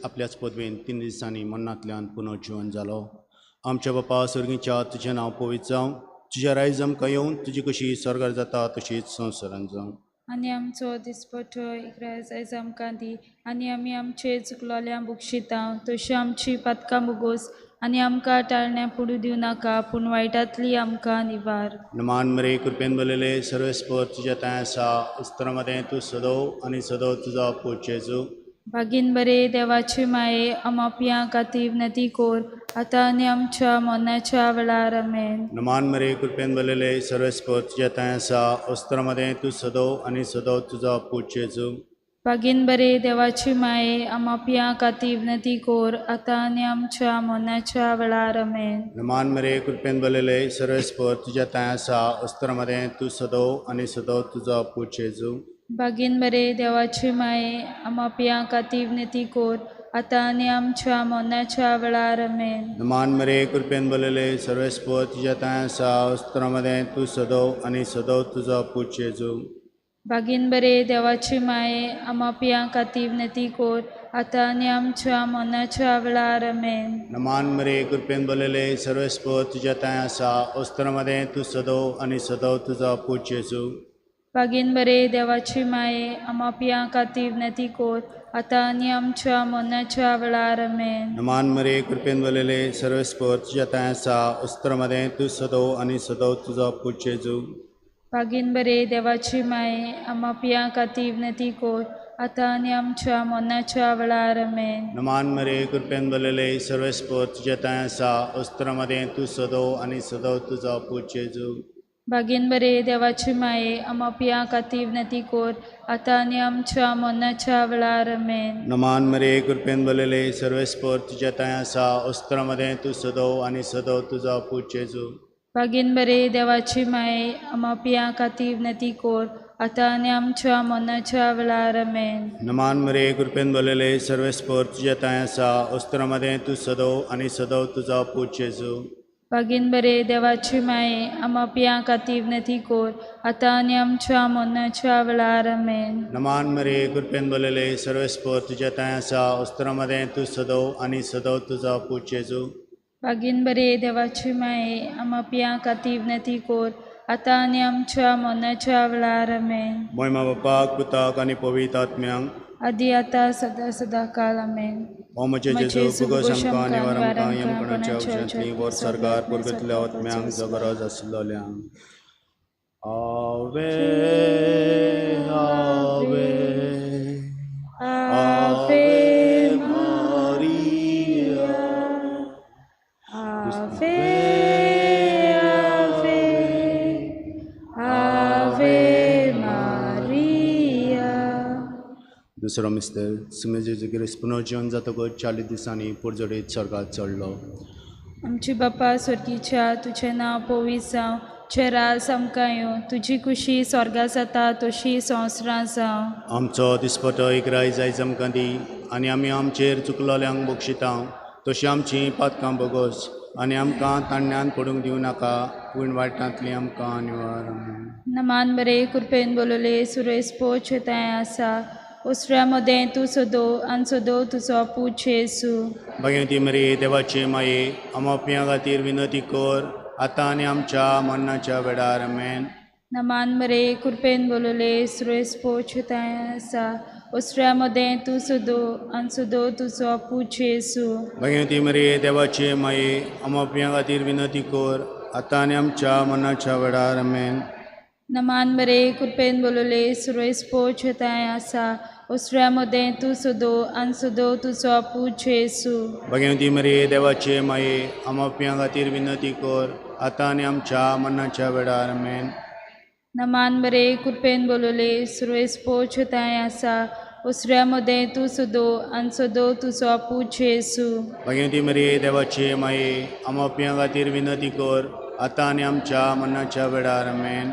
आपल्याच पदवेन 3 दिसांनी मरणांतल्यान पुनर्जीवन जालो। आमच्या बापा स्वर्गीच्या तुजें नांव पवित्र जावं, तुज्या रायज आमकां येवन, तुजी कशी स्वर्गार जाता तशीच संवसारान जावं। आनी आमचो दिसपटो इकराज आयज आमकां दी, आनी आमी आमचे चुकलोल्या बक्षिता तशी आमची पातकां भोगोस, आनी आमकां टाळण्या पडूं दिवं नाका, पूण वायटांतली आमकां निवार। नमान मरे कृपेन बरलेले सर्वेस्पर तुज्या थंय आसा, उस्त्रा मदें तूं सदो आनी सदो तुजो पूत जेजू। भागीन बरे देवाची माये आमापियां खातीर विनंती कोर, आतां आनी आमच्या मरणाच्या वेळार। आमेन। नमान मरे कृपेन बरलेले सर्वेस्पर तुज्या थंय आसा, उस्त्रा मदें तूं सदो आनी सदो तुजो पूत जेजू। भागीन बरे देवाची माये आमापियां खातीर विनंती कोर, आतां आनी आमच्या मरणाच्या वेळार। आमेन। नमान मरे कृपेन बरलेले सर्वेस्पर तुज्या थंय आसा, उस्त्रा मदें तूं सदो आनी सदो तुजो पूत जेजू। भागीन बरे देवाची माये आमापियां खातीर विनंती कोर, आतां आनी आमच्या मरणाच्या वेळार। आमेन। नमान मरे कृपेन बरलेले सर्वेस्पर तुज्या थंय आसा, उस्त्रा मदें तूं सदो आनी सदो तुजो पूत जेजू। भागीन बरे देवाची माये आमापियां खातीर विनंती कोर, आतां आनी आमच्या मरणाच्या वेळार। आमेन। नमान मरे कृपेन बरलेले सर्वेस्पर तुज्या थंय आसा, उस्त्रा मदें तूं सदो आनी सदो तुजो पूत जेजू। भागीन बरे देवाची माये आमापियां खातीर विनंती कोर, आतां आनी आमच्या मरणाच्या वेळार। आमेन। नमान मरे कृपेन बरलेले सर्वेस्पर तुज्या थंय आसा, उस्त्रा मदें तूं सदो आनी सदो तुजो पूत जेजू। भागीन बरे देवाची माये आमापियां खातीर विनंती कोर, आतां आनी आमच्या मरणाच्या वेळार। आमेन। नमान मरे कृपेन बरलेले सर्वेस्पर तुज्या थंय आसा, उस्त्रा मदें तूं सदो आनी सदो तुजो पूत जेजू। भागीन बरे देवाची माये आमापियां खातीर विनंती कोर, आतां आनी आमच्या मरणाच्या वेळार। आमेन। नमान मरे कृपेन बरलेले सर्वेस्पर तुज्या थंय आसा, उस्त्रा मदें तूं सदो आनी सदो तुजो पूत जेजू। भागीन बरे देवाची माये आमापियां खातीर विनंती कोर, आतां आनी आमच्या मरणाच्या वेळार। आमेन। नमान मरे कृपेन बरलेले सर्वेस्पर तुज्या थंय आसा, उस्त्रा मदें तूं सदो आनी सदो तुजो पूत जेजू। भागीन बरे देवाची माये आमापियां खातीर विनंती कोर, आतां आनी आमच्या मरणाच्या वेळार। आमेन। नमान मरे कृपेन बरलेले सर्वेस्पर तुज्या थंय आसा, उस्त्रा मदें तूं सदो आनी सदो तुजो पूत जेजू। भागीन बरे देवाची माये आमापियां खातीर विनंती कोर, आतां आनी आमच्या मरणाच्या वेळार। आमेन। मोयमा बापाक पुताक आनी पवित्र आत्म्यांक आदी आतां सदां सदां काल। आमेन। ओ म्हजे जेजू भोगोस आमकां निवार आमकां यमकणाच्या उज्यांतली वर सरकार पुरगतल्या आत्म्यांक जो गरज आसलोल्यांक। आवे आवे आवे मारिया, आवे आवे आवे मारिया। दुसरो मिस्तर सुमे जेजू क्रिस्त पुनर्जीवन जातकच 40 दिसांनी पुरजोडीत स्वर्गात चडलो। आमची बापा स्वर्गीच्या तुजें नांव पवित्र जावं, तुजें राज आमकां येवं, तुजी खुशी स्वर्गा जाता तशी संवसारांत जावं। आमचो दिसपटो इकराय आयज आमकां दी, आनी आमी आमचेर चुकलोल्यांक बक्षिता तशी आमची पातकां भोगोस, आनी आमकां ताणण्यान पडूंक दिवं नाका, पूण वायटांतली आमकां निवार। नमान बरे कृपेन बोलले सुरेश पोच थंय आसा, उसऱ्या मदें तूं सदो आनी सदो तुजो पूत जेजू। भगिनी मरे देवाचे माये आमापियां खातीर विनंती कर, आतां आनी आमच्या मरणाच्या वेळार। आमेन। नमान बरे कृपेन बोलले सुरेश पोच थंय आसा, उसऱ्या मदें तूं सदो आनी सदो तुजो पूत जेजू। भगिनी मरे देवाचे माये आमापियां खातीर विनंती कर, आतां आनी आमच्या मरणाच्या वेळार। आमेन। नमान बरे कृपेन बोलले सुरेश पोच थंय आसा, उसऱ्या मदें तूं सदो आनी सदो तुजो पूत जेजू। भगिनी मरे देवाचे माये आमापियां खातीर विनंती कर, आतां आनी आमच्या मरणाच्या वेळार। आमेन। नमान बरे कृपेन बोलले सुरेश पोच थंय आसा, उसऱ्या मदें तूं सदो आनी सदो तुजो पूत जेजू। भगिनी मरे देवाचे माये आमापियां खातीर विनंती कर, आतां आनी आमच्या मरणाच्या वेळार। आमेन।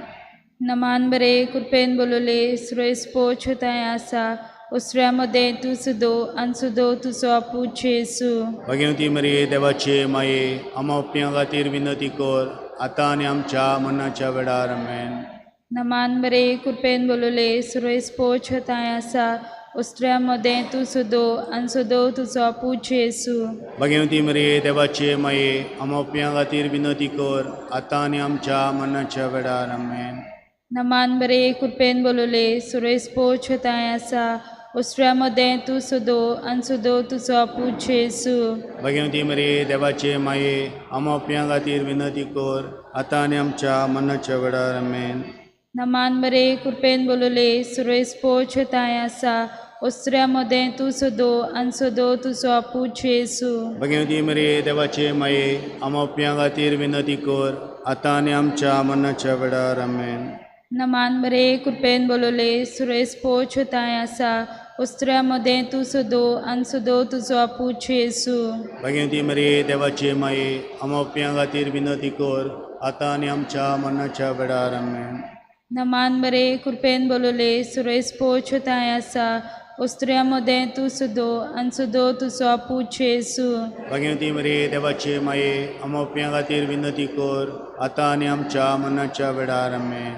नमान बरे कृपेन बोलले सुरेश पोच थंय आसा, उसऱ्या मदें तूं सदो आनी सदो तुजो पूत जेजू। भगिनी मरे देवाचे माये आमापियां खातीर विनंती कर, आतां आनी आमच्या मरणाच्या वेळार। आमेन। नमान बरे कृपेन बोलले सुरेश पोच थंय आसा, ओस्त्र्या मदें तूं सदो आनी सदो तुजो पूत जेजू. भगवती मरिये देवाचे माये आमोप्यां खातीर विनंती कर आतां आनी आमच्या मरणाच्या वेळार. आमेन. नमान बरे कृपेन बोलवले सुरेश पोच तांय आसा ओस्त्र्या मदें तूं सदो आनी सदो तुजो पूत जेजू. भगवती मरिये देवाचे माये आमोप्यां खातीर विनंती कर आतां आनी आमच्या मरणाच्या वेळार. आमेन. नमान बरे कृपेन बोलवले सुरेश पोच तांय आसा ओस्त्र्या मदें तूं सदो आनी सदो तुजो पूत जेजू. भगवती मरिये देवाचे माये आमोप्यां खातीर विनंती कर आतां आनी आमच्या मरणाच्या वेळार. आमेन. नमान बरे कृपेन बोलवले सुरेश पोच तांय आसा ओस्त्र्या मदें तूं सदो आनी सदो तुजो पूत जेजू. भगवती मरिये देवाचे माये आमोप्यां खातीर विनंती कर आतां आनी आमच्या मरणाच्या वेळार. आमेन. नमान बरे कृपेन बोलवले सुरेश पोच तांय आसा ओस्त्र्या मदें तूं सदो आनी सदो तुजो पूत जेजू. भगवती मरिये देवाचे माये आमोप्यां खातीर विनंती कर आतां आनी आमच्या मरणाच्या वेळार. आमेन.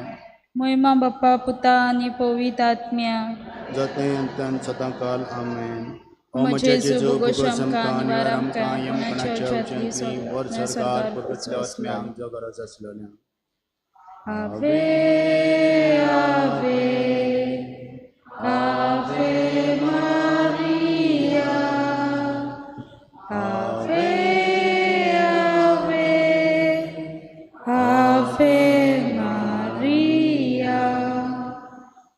मोहिमा बाप्पा पुता आनी पवित्र आत्म्या जाते अंतान सदांकाल. आमेन. ओ म्हज्या म्हज्या जेजू, जेजू भोगोश भोगोश आमकां आमकां निवार निवार आमकां आमकां यमकणाच्या यमकणाच्या उज्यांतली उज्यांतली वर स्वर्गांतल्या सरकार स्वर्गार पुर्तल्या पोचो. आत्म्यांक जो गरज आसलेल्या. Ave, Ave, Ave Maria, Ave, Ave, Ave Maria.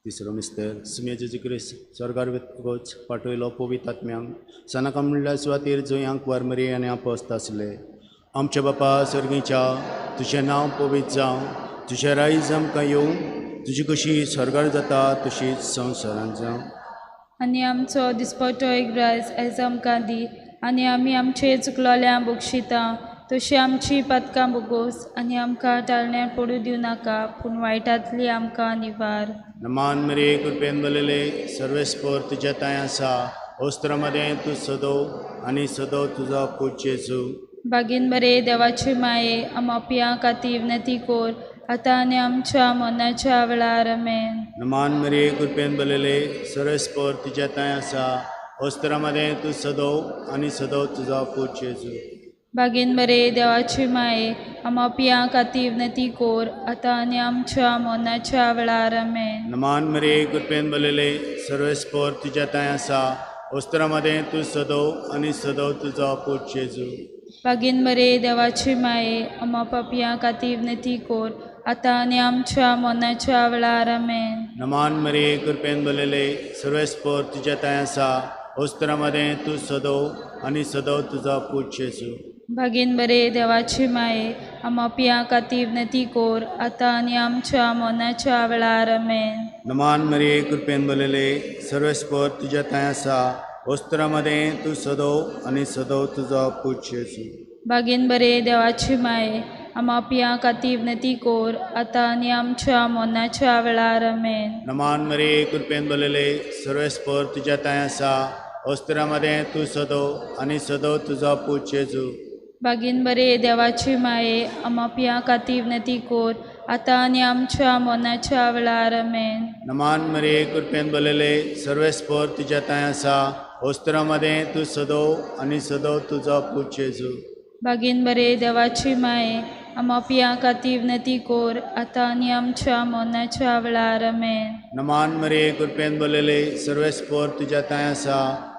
तिसरो मिस्तर सुम्या जेजू क्रिस्त स्वर्गार वतकच पाठयलो पवित्र आत्म्यांक सनाका म्हणल्यार सुवातेर जंय आंकवार मरिये आनी आपोस्त आसले. आमच्या बापा सर्गीच्या तुजें नांव पवित्र जावं, तुजें रायज आमकां येवं, तुजी कशी स्वर्गार जाता तशीच संवसारांत जावं. आनी आमचो दिसपटो एक ग्रास आयज आमकां दी आनी आमी आमचे चुकलोल्या बक्षिता तशी आमची पातकां बोगोस आनी आमकां टाळण्यार पडूं दिवं नाका पूण वायटांतली आमकां निवार. नमान मरिये कृपेन भरलेले सर्वेस्पर तुज्या तांय आसा ओस्त्र मदें तूं सदो आनी सदो तुजो पूत जेजू. बागीन बरे देवाचे माये आमोपया खातीर विनंती कोर आतां आनी आमच्या मरणाच्या वेळार. आमेन. नमान मरिये कृपेन भरलेले सर्वेस्पर तुज्या तांय आसा ओस्त्र मदें तूं सदो आनी सदो तुजो पूत जेजू. बागीन बरे देवाचे माये आमोपया खातीर विनंती कोर आतां आनी आमच्या मरणाच्या वेळार. आमेन. नमान मरिये कृपेन भरलेले सर्वेस्पर तुज्या तांय आसा ओस्त्र मदें तूं सदो आनी सदो तुजो पूत जेजू. बागीन बरे देवाचे माये आमा पापया खातीर विनंती कोर आतां आनी आमच्या मरणाच्या वेळार. आमेन. नमान मरिये कृपेन भरलेले सर्वेस्पर तुज्या तांय आसा ओस्त्र मदें तूं सदो आनी सदो तुजो पूत जेजू. बागीन बरे देवाचे माये आमोपया खातीर विनंती कोर आतां आनी आमच्या मरणाच्या वेळार. आमेन. नमान मरिये कृपेन भरलेले सर्वेस्पर तुज्या तांय आसा ओस्त्र मदें तूं सदो आनी सदो तुजो पूत जेजू. बागीन बरे देवाचे माये आमोपया खातीर विनंती कोर आतां आनी आमच्या मरणाच्या वेळार. आमेन. नमान मरिये कृपेन भरलेले सर्वेस्पर तुज्या तांय आसा ओस्त्र मदें तूं सदो आनी सदो तुजो पूत जेजू. बागीन बरे देवाचे माये आमोपया खातीर विनंती कोर आतां आनी आमच्या मरणाच्या वेळार. आमेन. नमान मरिये कृपेन भरलेले सर्वेस्पर तुज्या तांय आसा ओस्त्र मदें तूं सदो आनी सदो तुजो पूत जेजू. बागीन बरे देवाचे माये आमोपया खातीर विनंती कोर आतां आनी आमच्या मरणाच्या वेळार. आमेन. नमान मरिये कृपेन भरलेले सर्वेस्पर तुज्या तांय आसा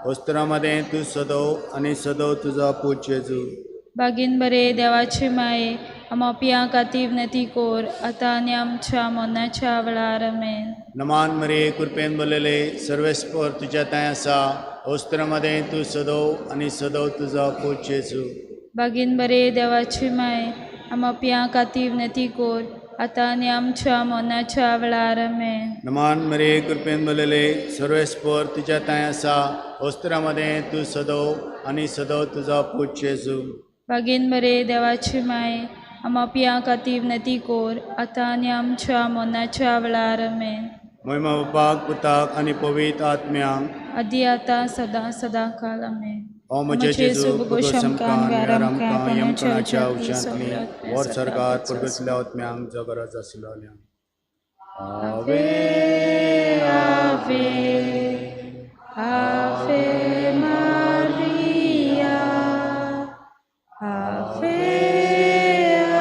ओस्त्र मदें तूं सदो आनी सदो तुजो पूत जेजू. बागीन बरे देवाचे माये आमोपया खातीर विनंती कोर आतां आनी आमच्या मरणाच्या वेळार. आमेन. नमान मरिये कृपेन भरलेले सर्वेस्पर तुज्या तांय आसा ओस्त्र मदें तूं सदो आनी सदो तुजो पूत जेजू. बागीन बरे देवाचे माये आमोपया खातीर विनंती कोर आतां आनी आमच्या मरणाच्या वेळार. आमेन. नमान मरिये कृपेन भरलेले सर्वेस्पर तुज्या तांय आसा ओस्त्र मदें तूं सदो आनी सदो तुजो पूत जेजू. बागीन बरे देवाचे माये आमोपया खातीर विनंती कोर आतां आनी आमच्या मरणाच्या वेळार. आमेन. मोहिमा बापाक पुताक आनी पवित्र आत्म्यांक आदी आतां सदां सदां काल. आमेन. ओ म्हज्या जेजू भोगोश आमकां निवार आमकां यमकणाच्या उज्यांतली वर सरकार पुर्तुगेजल्या आत्म्यांक जो गरज आसलेल्या. Ave, Ave, Ave Maria, Ave,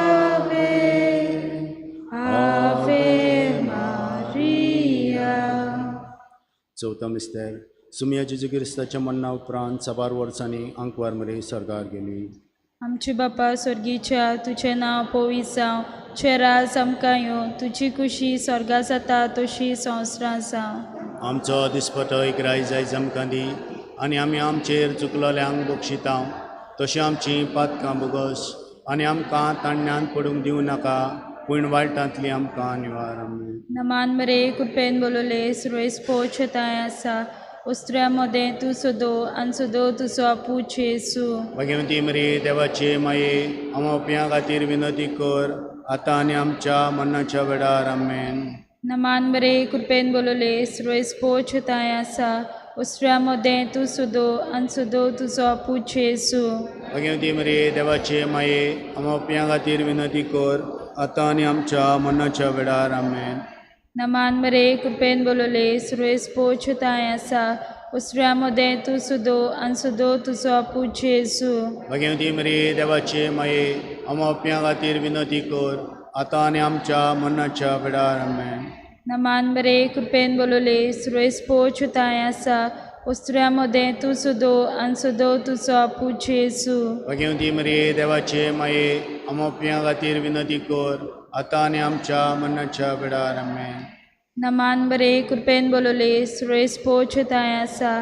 Ave, Ave Maria. चवथो मिस्तेर सुमया जेजू क्रिस्ताच्या मरणा उपरांत साबार वर्सांनी आंकवार मरे सर्गार गेली. आमचे बापा स्वर्गीच्या, तुजें नांव पवित्र जावं, तुजें राज आमकां येवं, तुजी खुशी स्वर्गा जाता तशी संवसारांत जावं. आमचो दिसपटो एक रायज आयज आमकां दी आनी आमी आमचेर चुकलोल्यांक बक्षिता तशी आमची पातकां बोगस आनी आमकां ताण्यांत पडूंक दिवं नाका पूण वायटांतली आमकां निवार. आमेन. नमान मरे कृपेन बोलवले सुरवेस पोछताय आसा, उस्त्र्या मदें तूं सदो आनी सदो तुजो आपू जेजू. भगवंती मरे देवाचे माये आमच्या खातीर विनंती कर आतां आनी आमच्या मरणाच्या वेळार. आमेन. नमान बरे कृपेन बोलवले सुरवेस पोछताय आसा, उस्त्र्या मदें तूं सदो आनी सदो तुजो आपू जेजू. भगवंती मरे देवाचे माये आमच्या खातीर विनंती कर आतां आनी आमच्या मरणाच्या वेळार. आमेन. नमान बरे कृपेन बोलवले सुरवेस पोछताय आसा, उस्त्र्या मदें तूं सदो आनी सदो तुजो आपू जेजू. भगवंती मरे देवाचे माये आमच्या खातीर विनंती कर आतां आनी आमच्या मरणाच्या वेळार. आमेन. नमान बरे कृपेन बोलवले सुरवेस पोछताय आसा, उस्त्र्या मदें तूं सदो आनी सदो तुजो आपू जेजू. भगवंती मरे देवाचे माये आमच्या खातीर विनंती कर आतां आनी आमच्या मरणाच्या वेळार. आमेन. नमान बरे कृपेन बोलवले सुरवेस पोछताय आसा,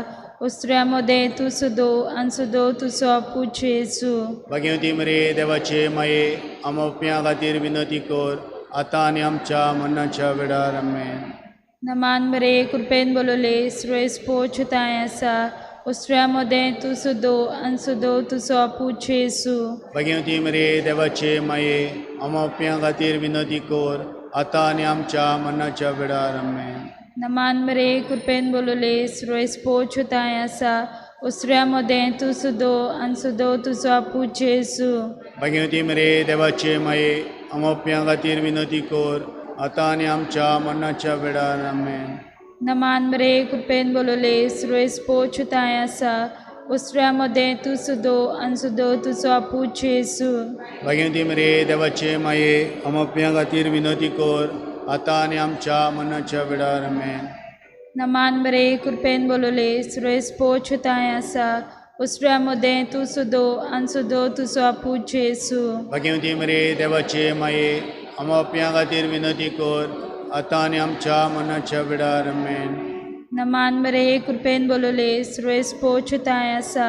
उस्त्र्या मदें तूं सदो आनी सदो तुजो आपू जेजू. भगवंती मरे देवाचे माये आमच्या खातीर विनंती कर आतां आनी आमच्या मरणाच्या वेळार. आमेन. नमान बरे कृपेन बोलवले सुरवेस पोछताय आसा, उस्त्र्या मदें तूं सदो आनी सदो तुजो आपू जेजू. भगवंती मरे देवाचे माये आमच्या खातीर विनंती कर आतां आनी आमच्या मरणाच्या वेळार. आमेन. नमान बरे कृपेन बोलवले सुरवेस पोछताय आसा, उस्त्र्या मदें तूं सदो आनी सदो तुजो आपू जेजू. भगवंती मरे देवाचे माये आमच्या खातीर विनंती कर आतां आनी आमच्या मरणाच्या वेळार. आमेन. नमान बरे कृपेन बोलवले सुरवेस पोछताय आसा, उस्त्र्या मदें तूं सदो आनी सदो तुजो आपू जेजू. भगवंती मरे देवाचे माये आमच्या खातीर विनंती कर आतां आनी आमच्या मरणाच्या वेळार. आमेन. नमान बरे कृपेन बोलवले सुरवेस पोछताय आसा, उस्त्र्या मदें तूं सदो आनी सदो तुजो आपू जेजू. भगवंती मरे देवाचे माये आमच्या खातीर विनंती कर आतां आनी आमच्या मरणाच्या वेळार. आमेन. नमान बरे कृपेन बोलवले सुरवेस पोछताय आसा,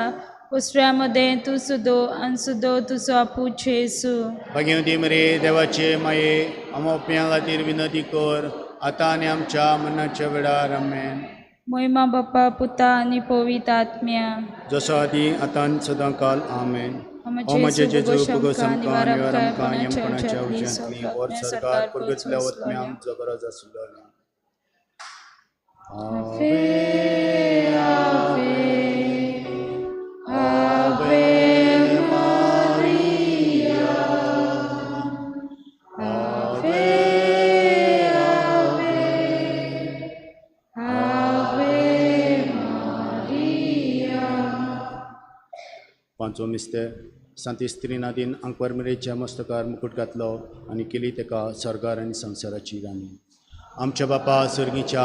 उस्त्र्या मदें तूं सदो आनी सदो तुजो आपू जेजू. भगवंती मरे देवाचे माये आमच्या खातीर विनंती कर आतां आनी आमच्या मरणाच्या वेळार. आमेन. मोहिमा बाप्पा पुता आनी पवित्र आत्म्या, जसो आदी आतां सदां काल. आमेन. ओ म्हजे जेजू भोगोस आमकां निवार आमकां यमपणाच्या उज्यांतली वर सरकार पुर्गतल्या वतम्यांक जो गरज आसलो. Ave, Ave, Ave Maria, Ave, Ave, Ave Maria. पांचवो मिस्तेर सांतिस्त्रीनादीन आंकवार मरेच्या मस्तकार मुकूट घातलो आनी केली ताका सर्गार आनी संवसाराची राणी. आमच्या बापा सर्गीच्या,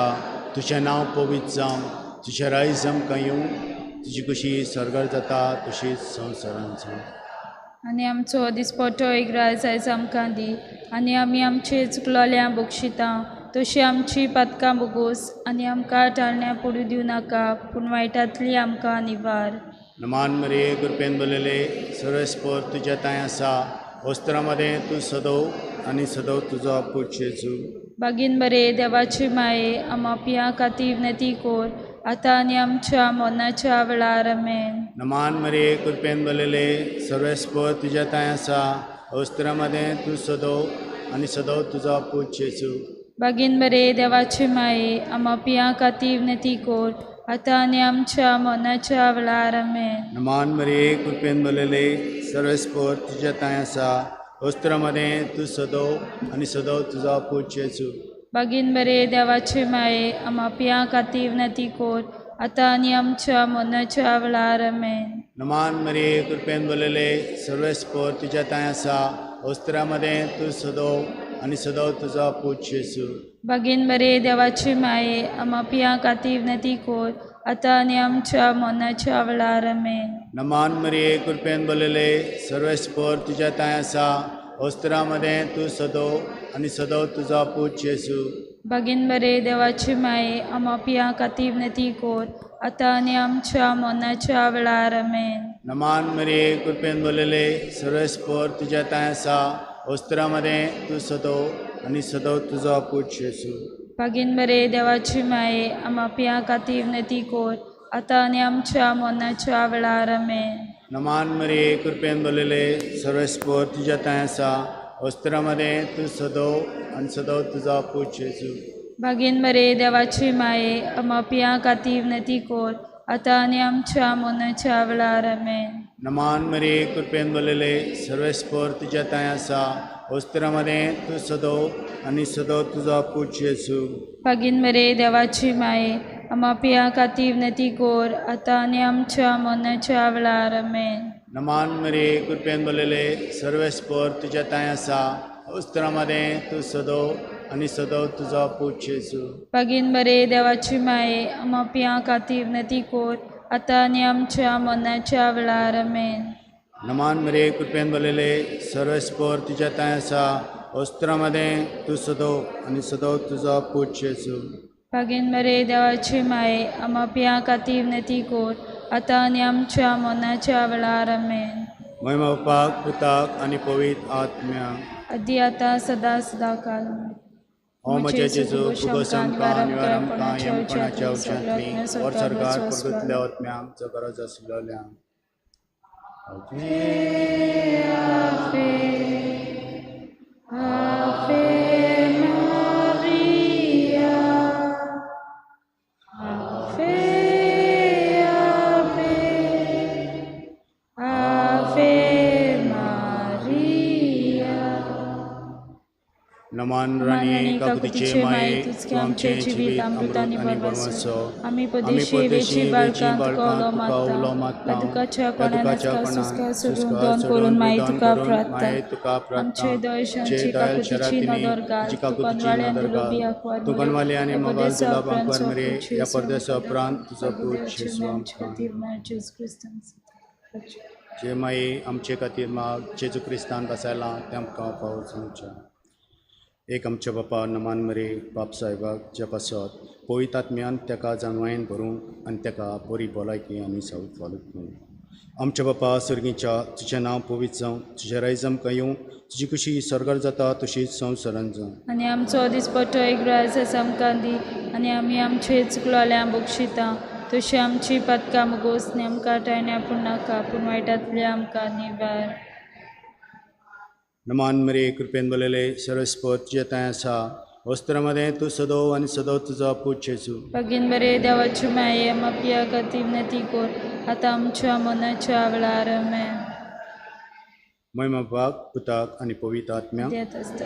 तुजें नांव पवित्र जावं, तुजें रायज आमकां येवं, तुजी खुशी सर्गार जाता तशीच संवसारांत जावं. आनी आमचो दिसपटो एक रायज आयज आमकां दी आनी आमी आमचे चुकलोल्या बक्षिता तशी आमची पातकां बोगोस आनी आमकां टाळण्या पडूं दिवं नाका पूण वायटांतली आमकां निवार. नमान मरे कृपेन बोलले सर्वेस्पर तुज्या तांय आसा, वस्त्रां मदें तूं सदव आनी सदव तुजो आपूत जेजू. बागीन बरे देवाची माये आमा पियां खातीर विनंती कोर आतां आनी आमच्या मरणाच्या वेळार. आमेन. नमान मरे कृपेन बोलले सर्वेस्पर तुज्या तांय आसा, वस्त्रां मदें तूं सदव आनी सदव तुजो आपूत जेजू. बागीन बरे देवाची माये आमा पियां खातीर विनंती कोर आतां आनी आमच्या मरणाच्या वेळार. आमेन. नमान मरे कृपेन बोलले सर्वेस्पर तुज्या तांय आसा, वस्त्रां मदें तूं सदव आनी सदव तुजो आपूत जेजू. बागीन बरे देवाचे माये आमा पियां खातीर विनंती कोर आतां आनी आमच्या मरणाच्या वेळार. आमेन. नमान मरिये कृपेन भरलेले सर्वेस्पर तुज्या थांय आसा वस्त्रा मदें तूं सदो आनी सदो तुजो पूत जेजू. भगीन मरिये देवाची माये आमा पियां खातीर विनंती कोर आतां आनी आमच्या मरणाच्या वेळार. आमेन. नमान मरिये कृपेन भरलेले सर्वेस्पर तुज्या थांय आसा वस्त्रा मदें तूं सदो आनी सदो तुजो पूत जेजू. भगीन मरिये देवाची माये आमा पियां खातीर विनंती कोर आतां आनी आमच्या मरणाच्या वेळार. आमेन. नमान मरिये कृपेन भरलेले सर्वेस्पर तुज्या थांय आसा वस्त्रा मदें तूं सदो आनी सदो तुजो पूत जेजू. भगीन मरिये देवाची माये आमा पियां खातीर विनंती कोर आतां आनी आमच्या मरणाच्या वेळार. आमेन. नमान मरिये कृपेन भरलेले सर्वेस्पर तुज्या थांय आसा वस्त्रा मदें तूं सदो आनी सदो तुजो पूत जेजू. भगीन मरिये देवाची माये आमा पियां खातीर विनंती कोर आतां आनी आमच्या मरणाच्या वेळार. आमेन. नमान मरिये कृपेन भरलेले सर्वेस्पर तुज्या थांय आसा वस्त्रा मदें तूं सदो आनी सदो तुजो पूत जेजू. भगीन मरिये देवाची माये आमा पियां खातीर विनंती कोर आतां आनी आमच्या मरणाच्या वेळार. आमेन. नमान मरिये कृपेन भरलेले सर्वेस्पर तुज्या थांय आसा वस्त्रा मदें तूं सदो आनी सदो तुजो पूत जेजू. भगीन मरिये देवाची माये आमा पियां खातीर विनंती कोर आतां आनी आमच्या मरणाच्या वेळार. आमेन. नमान मरिये कृपेन भरलेले सर्वेस्पर तुज्या थांय आसा वस्त्रा मदें तूं सदो आनी सदो तुजो पूत जेजू. भगीन मरिये देवाची माये आमा पियां खातीर विनंती कोर आतां आनी आमच्या मरणाच्या वेळार. आमेन. महिमा बापाक पुताक आनी पवित्र आत्म्याक आदी आतां सदां सदां काल. ओ म्हज्या जेजू भुगोस आमकां निवार आमकां यमपणाच्या उशांतली वर सरकार परगुतल्या आत्म्यांक जो गरज आसलेल्या. Ave Maria, Ave, Ave, Ave Maria. नमान राणी काकुतीचे माये तूं आमचें जिवीत अमृत आनी भरवंसो. आमी परदेशी वेची बाळकांत तुका उलो मारता दुखाच्या कोणाक सोडून दोन करून माये तुका प्रार्थना. आमचे दयशांची काकुतीची नदर घाल तूं तुकणवाले आनी मोगाल तुला बांकवार मरे ह्या परदेसा उपरांत तुजो पूत जेजू आमकां. जे माये आमचे खातीर माग जेजू क्रिस्तान बसायलां तें आमकां फावो जावचें. एक आमच्या बापा नमान मरे बाप साहेबाक जे पासत पवित्र आत्म्यान ताका जाणवायेन भरूंक आनी ताका बरी भलायकी आनी सावत फालूक करूं. आमच्या बापा सर्गीच्या तुजें नांव पवित्र जावं, तुजें रायज आमकां येवं, तुजी खुशी स्वर्गार जाता तशीच संवसारांत जावं. आनी आमचो दिसपट्टो एक ग्रास आमकां दी आनी आमी आमचे चुकलोल्या बक्षिता तशी आमची पातकां मुगोस आनी आमकां टायण्या पूण नाका पूण वायटांतल्या आमकां निवार. नमान मरे कृपेन भरलेले सर्वेस्पर तुजें थांय आसा वस्त्रा मदें तूं सदो आनी सदो तुजो पूत जेजू. भगीन मरे देवाची माये आमा पियां खातीर विनंती कोर आतां आमच्या मरणाच्या वेळार. आमेन. महिमा बापाक पुताक आनी पवित्र आत्म्याक. देत आसता.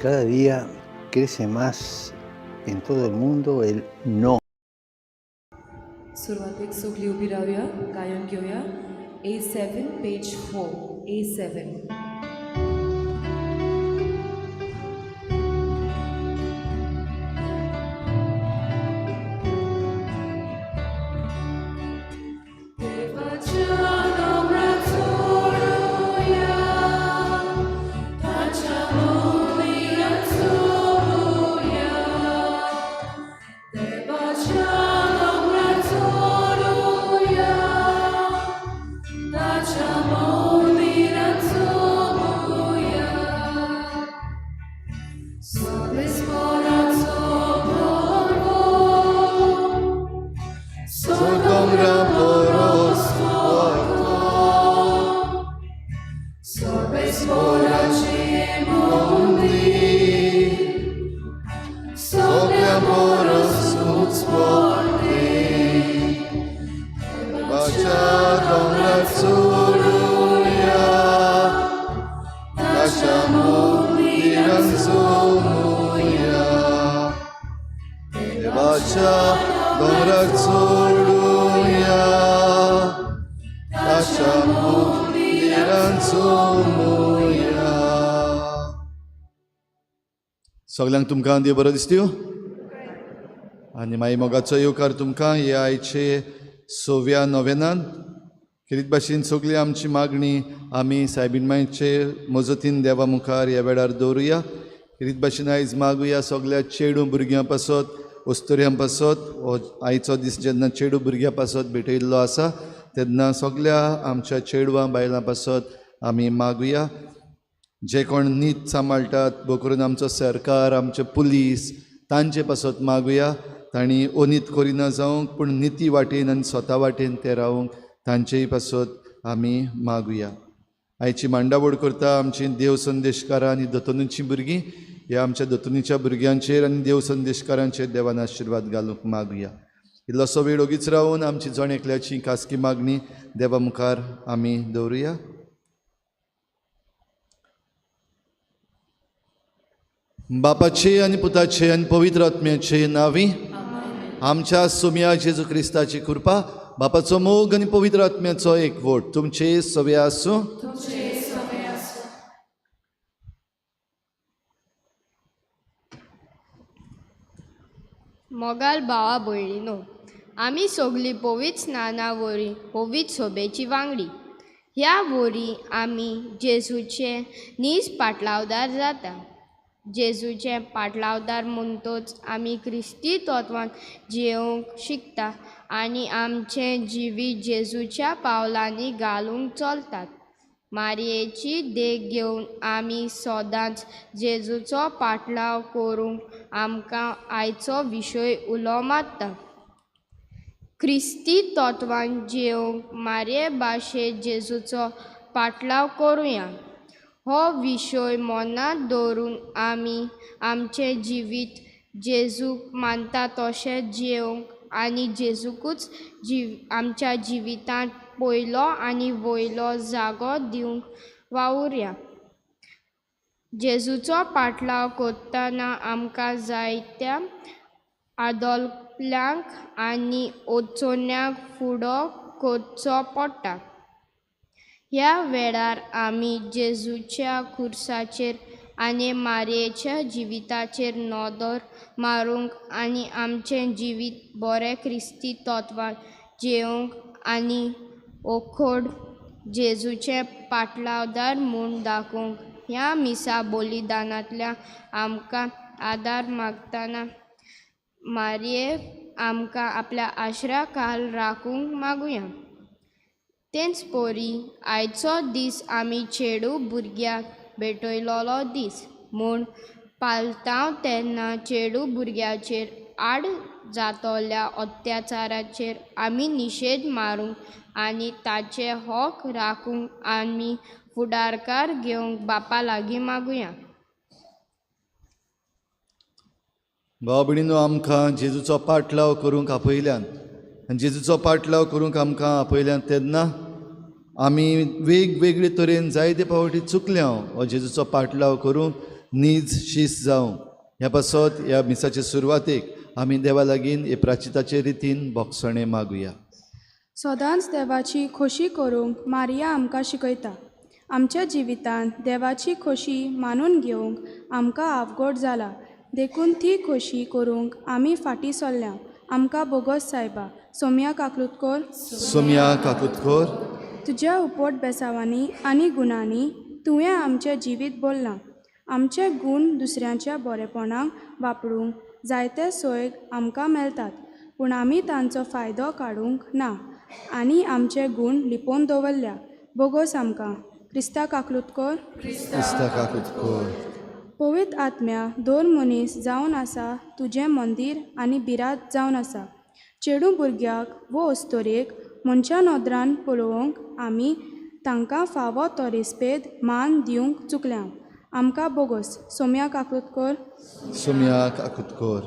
Cada día crece más en todo el mundo el no. सुरवातेक सगळीं उबी रावया, गायन घेवया. A7 page 4, A7. सगल्यांक तुमकां देव बरो दिसत्यो आनी मागीर मोगाचो येवकार तुमकां हे आयचे सव्या नोवेनान. खेरीत भाशेन सगळी आमची मागणी आमी सायबीण मायचे मजतीन देवा मुखार ह्या वेळार दवरुया. खेरीत भाशेन आयज मागुया सगळ्या चेडूं भुरग्यां पासत, अस्तुऱ्यां पासत. हो आयचो दीस जेन्ना चेडूं भुरग्यां पासत भेटयल्लो आसा तेन्ना सगळ्या आमच्या चेडवां बायलां पासत आमी मागुया. जे कोण नीत सांबाळटात करून आमचो सरकार, आमचे पुलीस, तांचे पासत मागुया. तांणी अनीत करिना जावंक, पूण निती वाटेन आनी स्वता वाटेन ते रावंक तांचेय पासत आमी मागुया. आयची मांडावळ करता आमची देव संदेशकारां आनी दतोनीचीं भुरगीं. ह्या आमच्या दतोनीच्या भुरग्यांचेर आनी देव संदेशकारांचेर देवान आशिर्वाद घालूंक मागुया. इल्लोसो वेळ ओगीच रावन आमची जण एकल्याची खासगी मागणी देवा मुखार आमी दवरुया. बापाचे आनी पुताचे आनी पवित्र आत्म्याचे नांवी आमच्या सोम्या जेजू क्रिस्ताची कृपा, बापाचो मोग आनी पवित्र आत्म्याचो एकवट तुमचे सवे आसूं. मोगाल भावा भयणीनो, आमी सगळीं पवित्र स्नाना वरी पवित्र सोबेची वांगडी. ह्या वरी आमी जेजूचे नीज पाटलावदार जाता. जेजूचे पाटलावदार म्हणटच आमी क्रिस्ती तत्वान जियेवंक शिकता आनी आमचें जिवीत जेजूच्या पावलांनी घालूंक चलतात. मारयेची देख घेवन आमी सदांच जेजूचो पाटलाव करूंक आमकां आयचो विशय उलो मारता. क्रिस्ती तत्वान जियेवंक मारये भाशेंत जेजूचो पाटलाव करुया. हो विशय मनांत दवरून आमी आमचें जिवीत जेजूक मानता तशें जियेवंक आनी जेजूकूच आमच्या जिवितांत पयलो आनी वयलो जागो दिवंक वावुरया. जेजूचो पाटलाव करतना आमकां जायत्या आदोल्यांक आनी अडचण्यांक फुडो करचो पडटा. ह्या वेळार आमी जेजूच्या खुर्साचेर आनी मारयेच्या जिविताचेर नदर मारूंक आनी आमचें जिवीत बरें क्रिस्ती तत्वान जियेवंक आनी ओखोड जेजूचे पाटलावदार म्हूण दाखोवंक ह्या मिसा बलिदानांतल्या आमकां आदार मागतना मारये आमकां आपल्या आशरा खाल राखूंक मागुया. तेंच परी आयचो दीस आमी चेडूं भुरग्याक भेटयलोलो दीस म्हूण पालतांव तेन्ना चेडूं भुरग्याचेर आड जातल्या अत्याचाराचेर आमी निशेध मारूंक आनी ताचे हक राखूंक आमी फुडारकार घेवंक बापा लागीं मागुया. भाव भयणीनो, आमकां जेजूचो पाटलाव करूंक आपयल्यान आनी जेजूचो पाटलाव करूंक आमकां आपयल्यान तेन्ना आमी वेगवेगळे तरेन जायते फावटी चुकल्या हो जेजूचो पाटलाव करूंक. नीज शीस जावं. ह्या पासत ह्या मिसाचे सुरवातेक आमी देवा लागीं हे प्राचिताचे रितीन बोगसणें मागुया. सदांच देवाची खोशी करूंक मारिया आमकां शिकयता. आमच्या जिवितांत देवाची खोशी मानून घेवंक आमकां आवगड जाला, देखून ती खोशी करूंक आमी फाटीं सरल्या. आमकां बोगस सायबा. सोम्या काकूत कर. सोम्या काकूत कर. तुज्या उपट बेसावांनी आनी गुणांनी तुवें आमचें जिवीत भरलां. आमचे गूण दुसऱ्यांच्या बरेपणाक वापरूंक जायते सोय आमकां मेळटात, पूण आमी तांचो फायदो काडूंक ना आनी आमचे गूण लिपोवन दवरल्या. बोगोस आमकां. क्रिस्ता काकलूत कर. क्रिस्ता काकूत कर. पवित्र आत्म्या दोन मनीस जावन आसा तुजें मंदीर आनी बिरात जावन आसा. चेडूं भुरग्याक वो अस्तोरेक मनशा नदरान पळोवंक आमी तांकां फावो तो रेस्पेद मान दिवंक चुकल्या. आमकां बोगोस. सोम्या काकूत कर. सोम्या काकूत कर.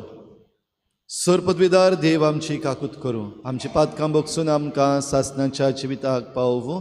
सर पदवीदार देव आमची काकूत करूं, आमची पातकां बगसून आमकां सासणाच्या जिविताक पावोवं.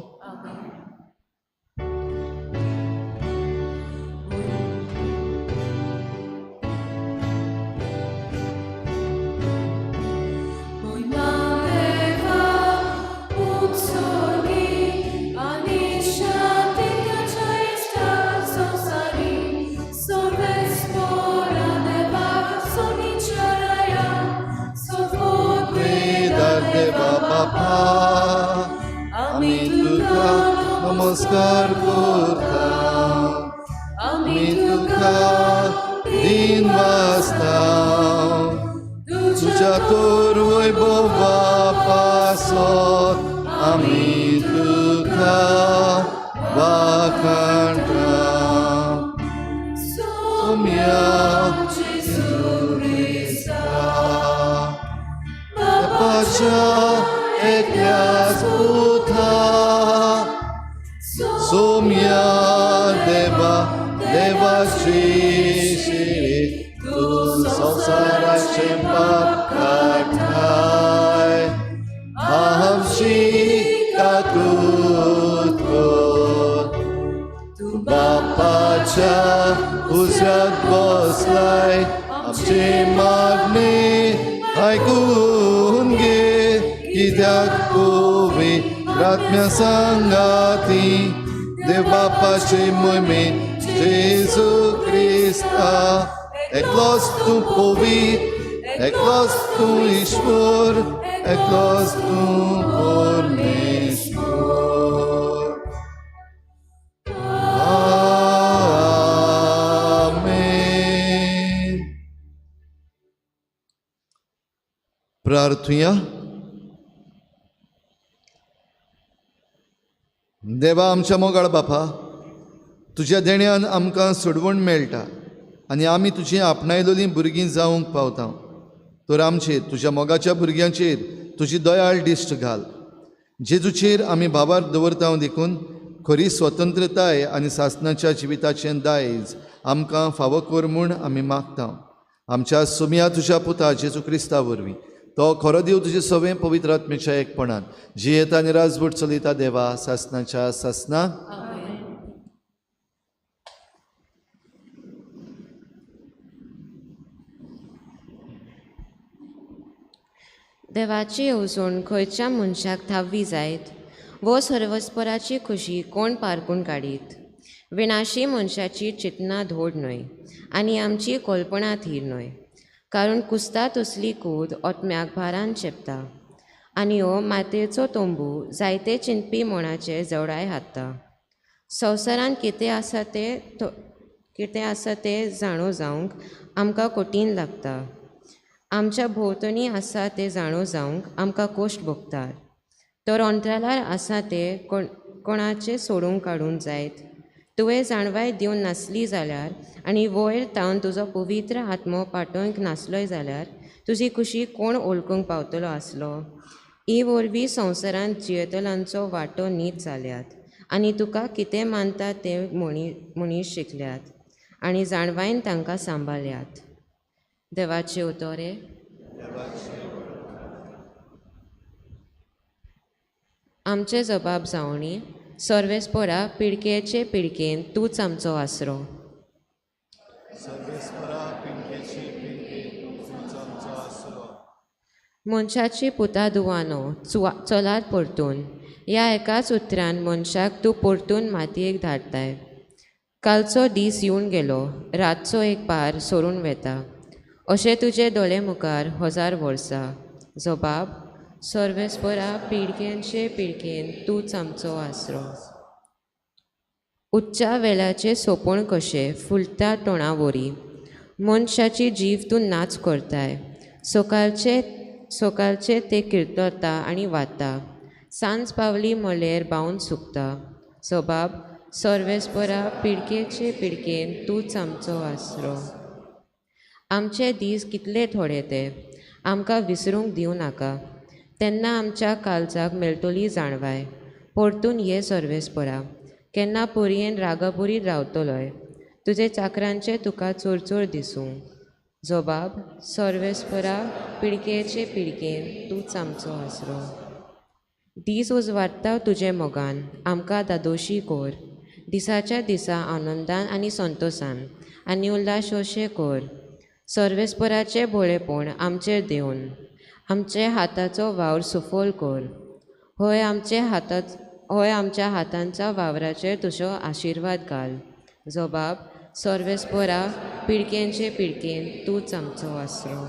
आमी तुका नमस्कार करता, आमी तुका दिन वाचता, तुज्या तर वैभवा पासत आमी तुका वाखाणटा. सोम्या जेजू क्रिस्ता बापाच्या एकल्याच पुता, सोम्या देवा देवाची शिरी तूं संवसाराचें पाप काडटाय, आमची काकूत कर. तूं बापाच्या उजव्याक बसलाय, आमची मागणी आयकून घे, कित्याक पवित्र आत्म्या सांगाती देव बापाचे मोहिमेन जेजू क्रिस्ता, एकलोच तूं पवित्र, एकलोच तूं ईश्वर, एकलोच तूं परमेश्वर. आमेन. प्रार्थुया. देवा आमच्या मोगाळ बापा, तुज्या देण्यान आमकां सोडवण मेळटा आनी आमी तुजी आपणायलोलीं भुरगीं जावंक पावता. तर आमचेर तुज्या मोगाच्या भुरग्यांचेर तुजी दयाळ दिश्ट घाल. जेजूचेर आमी भावार दवरता देखून खरी स्वतंत्रताय आनी सासणाच्या जिविताचें दायज आमकां फावो कर म्हूण आमी मागता. आमच्या सुमया तुज्या पुता जेजू क्रिस्ता वरवीं, तो खरो देव तुजे सवें पवित्र आत्मेच्या एकपणान जियेता आनी राजवट चलयता देवा सासणाच्या सासणा. देवाची येवजण खंयच्या मनशाक थावी जायत वो सर्वस्पराची खुशी कोण पारकून काडीत. विनाशी मनशाची चिंतना धोड न्हय आनी आमची कल्पना थीर न्हय, कारण कुस्ता तसली कूद ओतम्याक भारान चेपता आनी हो मातयेचो तंबू जायते चिंतपी मणाचे जवळाय हाडटा. संवसारांत कितें आसा तें कितें आसा तें जाणो जावंक आमकां कठीण लागता. आमच्या भोंवतणी आसा तें जाणो जावंक आमकां कश्ट भोगतात. तर अंतराळार आसा तें कोणाचें सोडूंक काडूंक जायत. तुवें जाणवाय दिवन नासली जाल्यार आनी वयर तावन तुजो पवित्र आत्मो पाठोवंक नासलोय जाल्यार तुजी खुशी कोण ओळखूंक पावतलो आसलो. ही वरवीं संवसारांत जियेतल्यांचो वांटो नीच जाल्यात आनी तुका कितें मानता तें मनीस शिकल्यात आनी जाणवायन तांकां सांबाळ्यात. देवाचे उतोरे. आमचे जबाब जावणी सर्वेस्पोरा पिडकेचे पिडकेन तूंच आमचो आसरो. सर्वेस्परा पिंकेची पिंके तूंच आमचो आसरो. मनशाची पुता दुवानो चलात परतून. ह्या एकाच उतरान मनशाक तूं परतून मातयेक धाडटाय. कालचो दीस येवन गेलो, रातचो एक पार सरून वेता, अशें तुजे दोळे मुखार 1000 वर्सां. जबाब सर्वेस्परा पिळग्यांचे पिळगेन तूंच आमचो आसरो. उच्चा वेळाचें सोंपण कशें फुलता तोंडावरी, मनशाची जीव तूं नाच करताय. सकाळचे सकाळचे ते किर्तता आनी वाता, सांज पावली म्हळ्यार बावन सुकता. जबाब सर्वेस्परा पिळगेचे पिळगेन तूंच आमचो आसरो. आमचे दीस कितले थोडे ते आमकां विसरूंक दिवं नाका, तेन्ना आमच्या काळजाक मेळटली जाणवाय. परतून ये सर्वेस्परा, केन्ना पोरयेन रागापुरी रावतलोय, तुजे चाकरांचे तुका चोरचोर दिसूं. जबाब सर्वेस्परा पिळगेचे पिळगेन तूंच आमचो आसरो. दीस उजवाडटा तुजे मोगान आमकां दादोशी कर, दिसाच्या दिसा आनंदान आनी संतोसान आनी उल्हासोशें कर. सर्वेस्पराचें भोळेपण आमचेर देवन आमचे हाताचो वावर सुफल कर. होय आमच्या हातांच्या वावराचेर तुजो आशिर्वाद घाल. जबाब सर्वेस्परा पिळग्यांचे पिळगेन तूंच आमचो आसरो.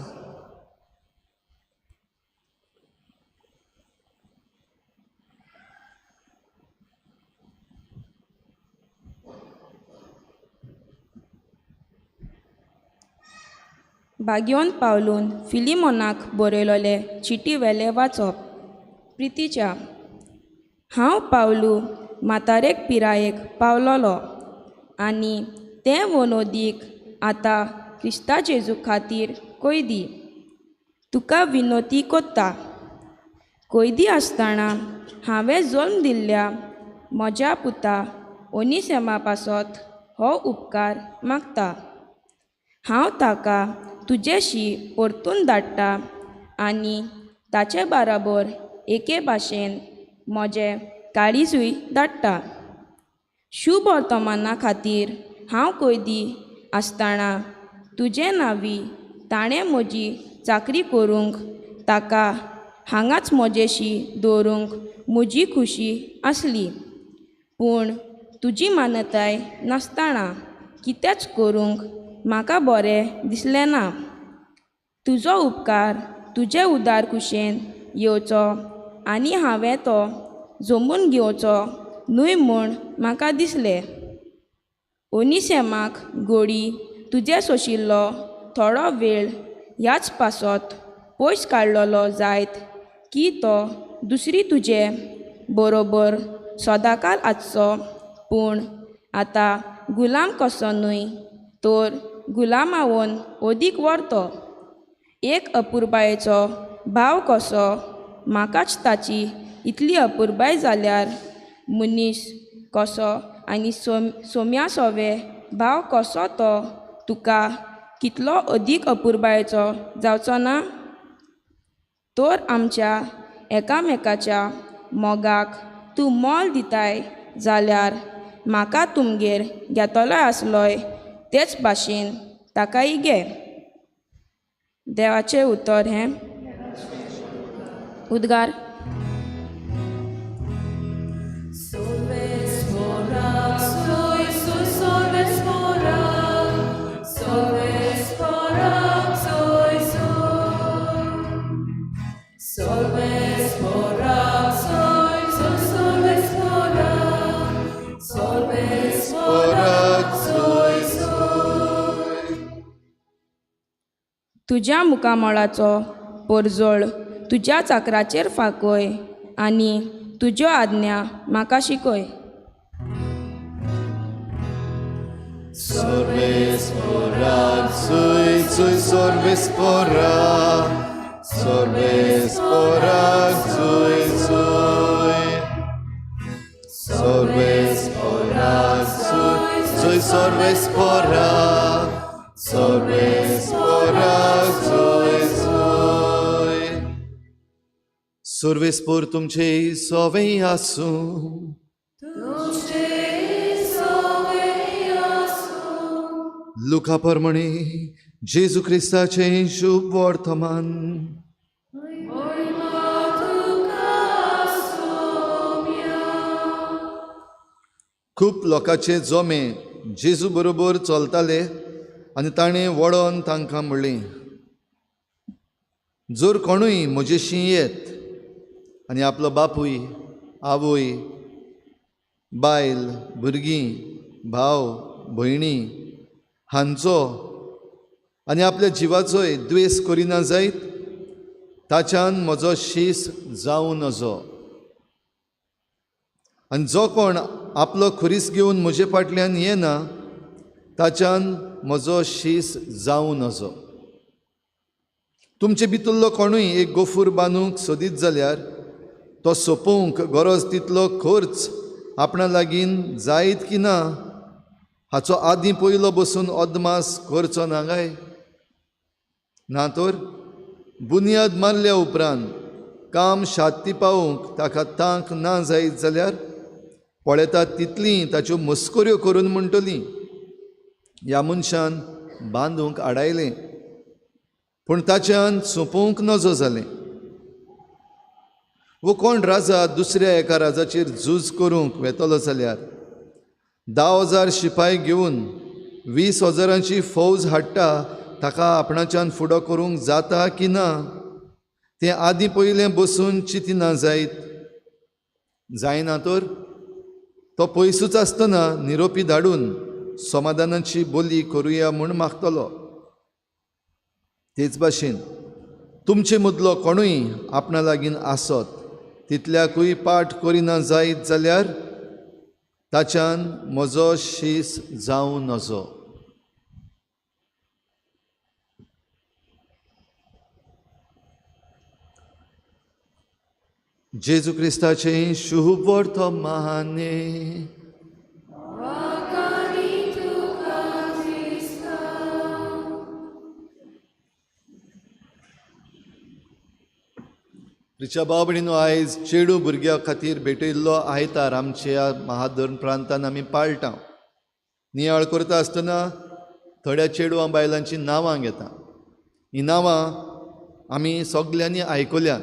भाग्योन पावलून फिलिमोनाक बरयलोले चिटी वेले वाचप. प्रितीच्या, हांव पावलू म्हातारेक पिरायेक पावलोलो आनी तें वनोदीक आतां क्रिस्ता जेजू खातीर कैदी. तुका विनोती कोत्ता, कैदी आसतना हांवें जल्म दिल्ल्या म्हज्या पुता ओनिसेमा पासत हो उपकार मागता. हांव ताका तुजेशी परतून धाडटा आनी ताचे बाराबर एके भाशेन म्हजें काळीजूय धाडटा. शुभ वर्तमाना खातीर हांव कैदी आसतना तुजे नांवी ताणें म्हजी चाकरी करूंक ताका हांगाच म्हजेशी दवरूंक म्हजी खुशी आसली, पूण तुजी मान्यताय नासतना कितेंच करूंक म्हाका बरें दिसलें ना. तुजो उपकार तुजे उदार खुशेन येवचो आनी हांवें तो जमून घेवचो न्हय म्हूण म्हाका दिसलें. ओनिसेमाक गोडी तुजें सोशिल्लो थोडो वेळ ह्याच पासत पयस काडलेलो जायत की तो दुसरी तुजे बरोबर सदांकाल आसचो, पूण आतां गुलाम कसो न्हय तर गुलामावन अदीक व्हरतो. एक अपुरबायेचो भाव कसो म्हाकाच ताची इतली अपुरबाय जाल्यार मनीस कसो आनी सोम्या सोवे भाव कसो तो तुका कितलो अदीक अपुरबायेचो जावचो ना. तर आमच्या एकामेकाच्या मोगाक तूं मोल दिताय जाल्यार म्हाका तुमगेर घेतलोय आसलोय तेच भाशेन ताकाय घे. देवाचें उतर हें. उद्गार. तुज्या मुखामळाचो परजळ तुज्या चाकराचेर फांकय आनी तुज्यो आज्ञा म्हाका शिकय. सर्वेस्पर तुमचे सवे आसूं. लुका परमणे जेजू क्रिस्ताचें शुभ वर्तमान. खूब लोकांचे जोमे जेजू बरोबर चलताले आनी ताणें वळोन तांकां म्हणलें, जर कोणूय म्हजेशी येत आनी आपलो बापूय, आवय, बायल, भुरगीं, भाव, भयणी हांचो आनी आपल्या जिवाचोय द्वेस करिना जायत ताच्यान म्हजो शीस जावं नजो. आनी जो कोण आपलो खुरीस घेवन म्हजे फाटल्यान येना ताच्यान म्हजो शीस जावं नजो. तुमचे भितरलो कोणूय एक गोफूर बांदूंक सोदीत जाल्यार तो सोंपोवंक गरज तितलो खर्च आपणा लागीं जायत की ना हाचो आदीं पयलो बसून अदमास करचो ना काय? ना तर बुन्याद मारल्या उपरांत काम शांती पावोवंक ताका तांक ना जायत जाल्यार पळयतात तितलीं ताच्यो मस्कऱ्यो करून म्हणटलीं, ह्या मनशान बांदूंक आडायलें पूण ताच्यान सोंपोवंक नजो जालें. वो कोण राजा दुसऱ्या एका राजाचेर झूज करूंक वेतलो जाल्यार 10,000 शिपाय घेवन 20,000 फौज हाडटा ताका आपणाच्यान फुडो करूंक जाता की ना तें आदीं पयलें बसून चिंतिना जायत. जायना तर तो पयसूच आसतना निरोपी धाडून समाधानाची बोली करुया म्हूण मागतलो. तेच भाशेन तुमचे मदलो कोणूय आपणा लागीं आसत तितल्याकूय पाठ करिना जायत जाल्यार ताच्यान म्हजो शीस जावं नजो. जेजू क्रिस्ताचें शुभ वर्तमाने. रिचा भाव भयणीनो, आयज चेडू भुरग्यां खातीर भेटयल्लो आयतार आमच्या महाधर्म प्रांतान आमी पाळटा. नियाळ करता आसतना थोड्या चेडवां बायलांचीं नांवां घेता. हीं नांवां आमी सगल्यांनी आयकल्यात.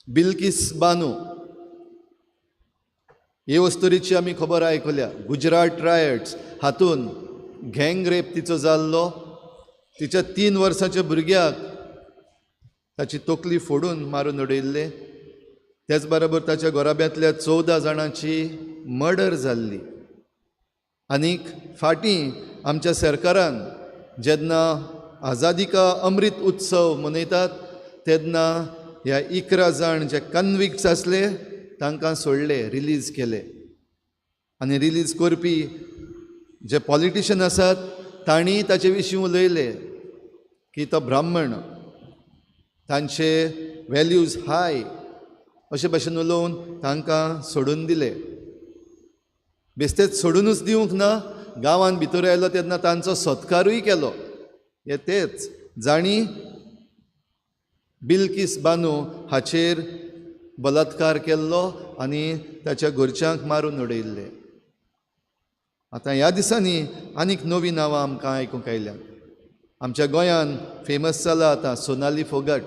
बिल्किस बानू हे वस्तुरीची आमी खबर आयकल्या. गुजरात रायट्स हातून गँग रेप तिचो जाल्लो. तिच्या 3 वर्सांच्या भुरग्याक ताची तकली फोडून मारून उडयल्ले. त्याच बरोबर ताच्या घराब्यांतल्या 14 जाणांची मर्डर जाल्ली. आनीक फाटीं आमच्या सरकारान जेन्ना आझादी का अमृत उत्सव मनयतात तेन्ना ह्या 11 जाण जे कन्विक्ट्स आसले तांकां सोडले, रिलीज केले. आनी रिलीज करपी जे पॉलिटिशन आसात तांणी ताचे विशीं उलयले की तो ब्राह्मण, तांचे वेल्यूज हाय अशे भाशेन उलोवन तांकां सोडून दिले. बेस्तेच सोडुनूच दिवंक ना, गांवांत भितर आयलो तेन्ना तांचो सत्कारूय केलो. हे तेच जांणी बिल्किस बानू हाचेर बलात्कार केल्लो आनी ताच्या घरच्यांक मारून उडयल्ले. आतां ह्या दिसांनी आनीक नवीं नांवां आमकां आयकूंक आयल्यात. आमच्या गोंयांत फेमस जाला आतां सोनाली फोगट,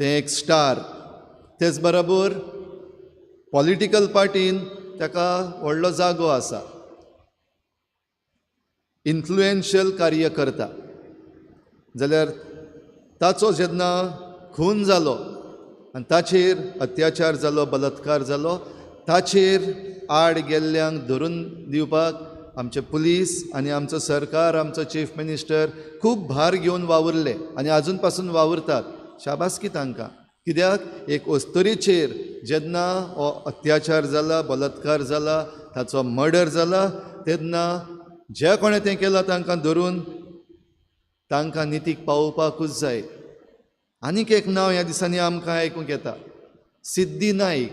तें एक स्टार. तेच बरोबर पॉलिटिकल पार्टीन ताका व्हडलो जागो आसा, इन्फ्लुएन्शियल कार्य करता. जाल्यार ताचो जेन्ना खून जालो आनी ताचेर अत्याचार जालो, बलात्कार जालो, ताचेर आड गेल्ल्यांक धरून दिवपाक आमचे पुलीस आनी आमचो सरकार, आमचो चीफ मिनिस्टर खूब भार घेवन वावुरले आनी आजून पासून वावुरतात. शाबासकी तांकां. कित्याक एक अस्तुरेचेर जेन्ना हो अत्याचार जाला, बलात्कार जाला, ताचो मर्डर जाला तेन्ना ज्या कोणें तें केलां तांकां धरून तांकां नितीक पावोवपाकूच जाय. आनीक एक नांव ह्या दिसांनी आमकां आयकूंक येता, सिद्धी नायक.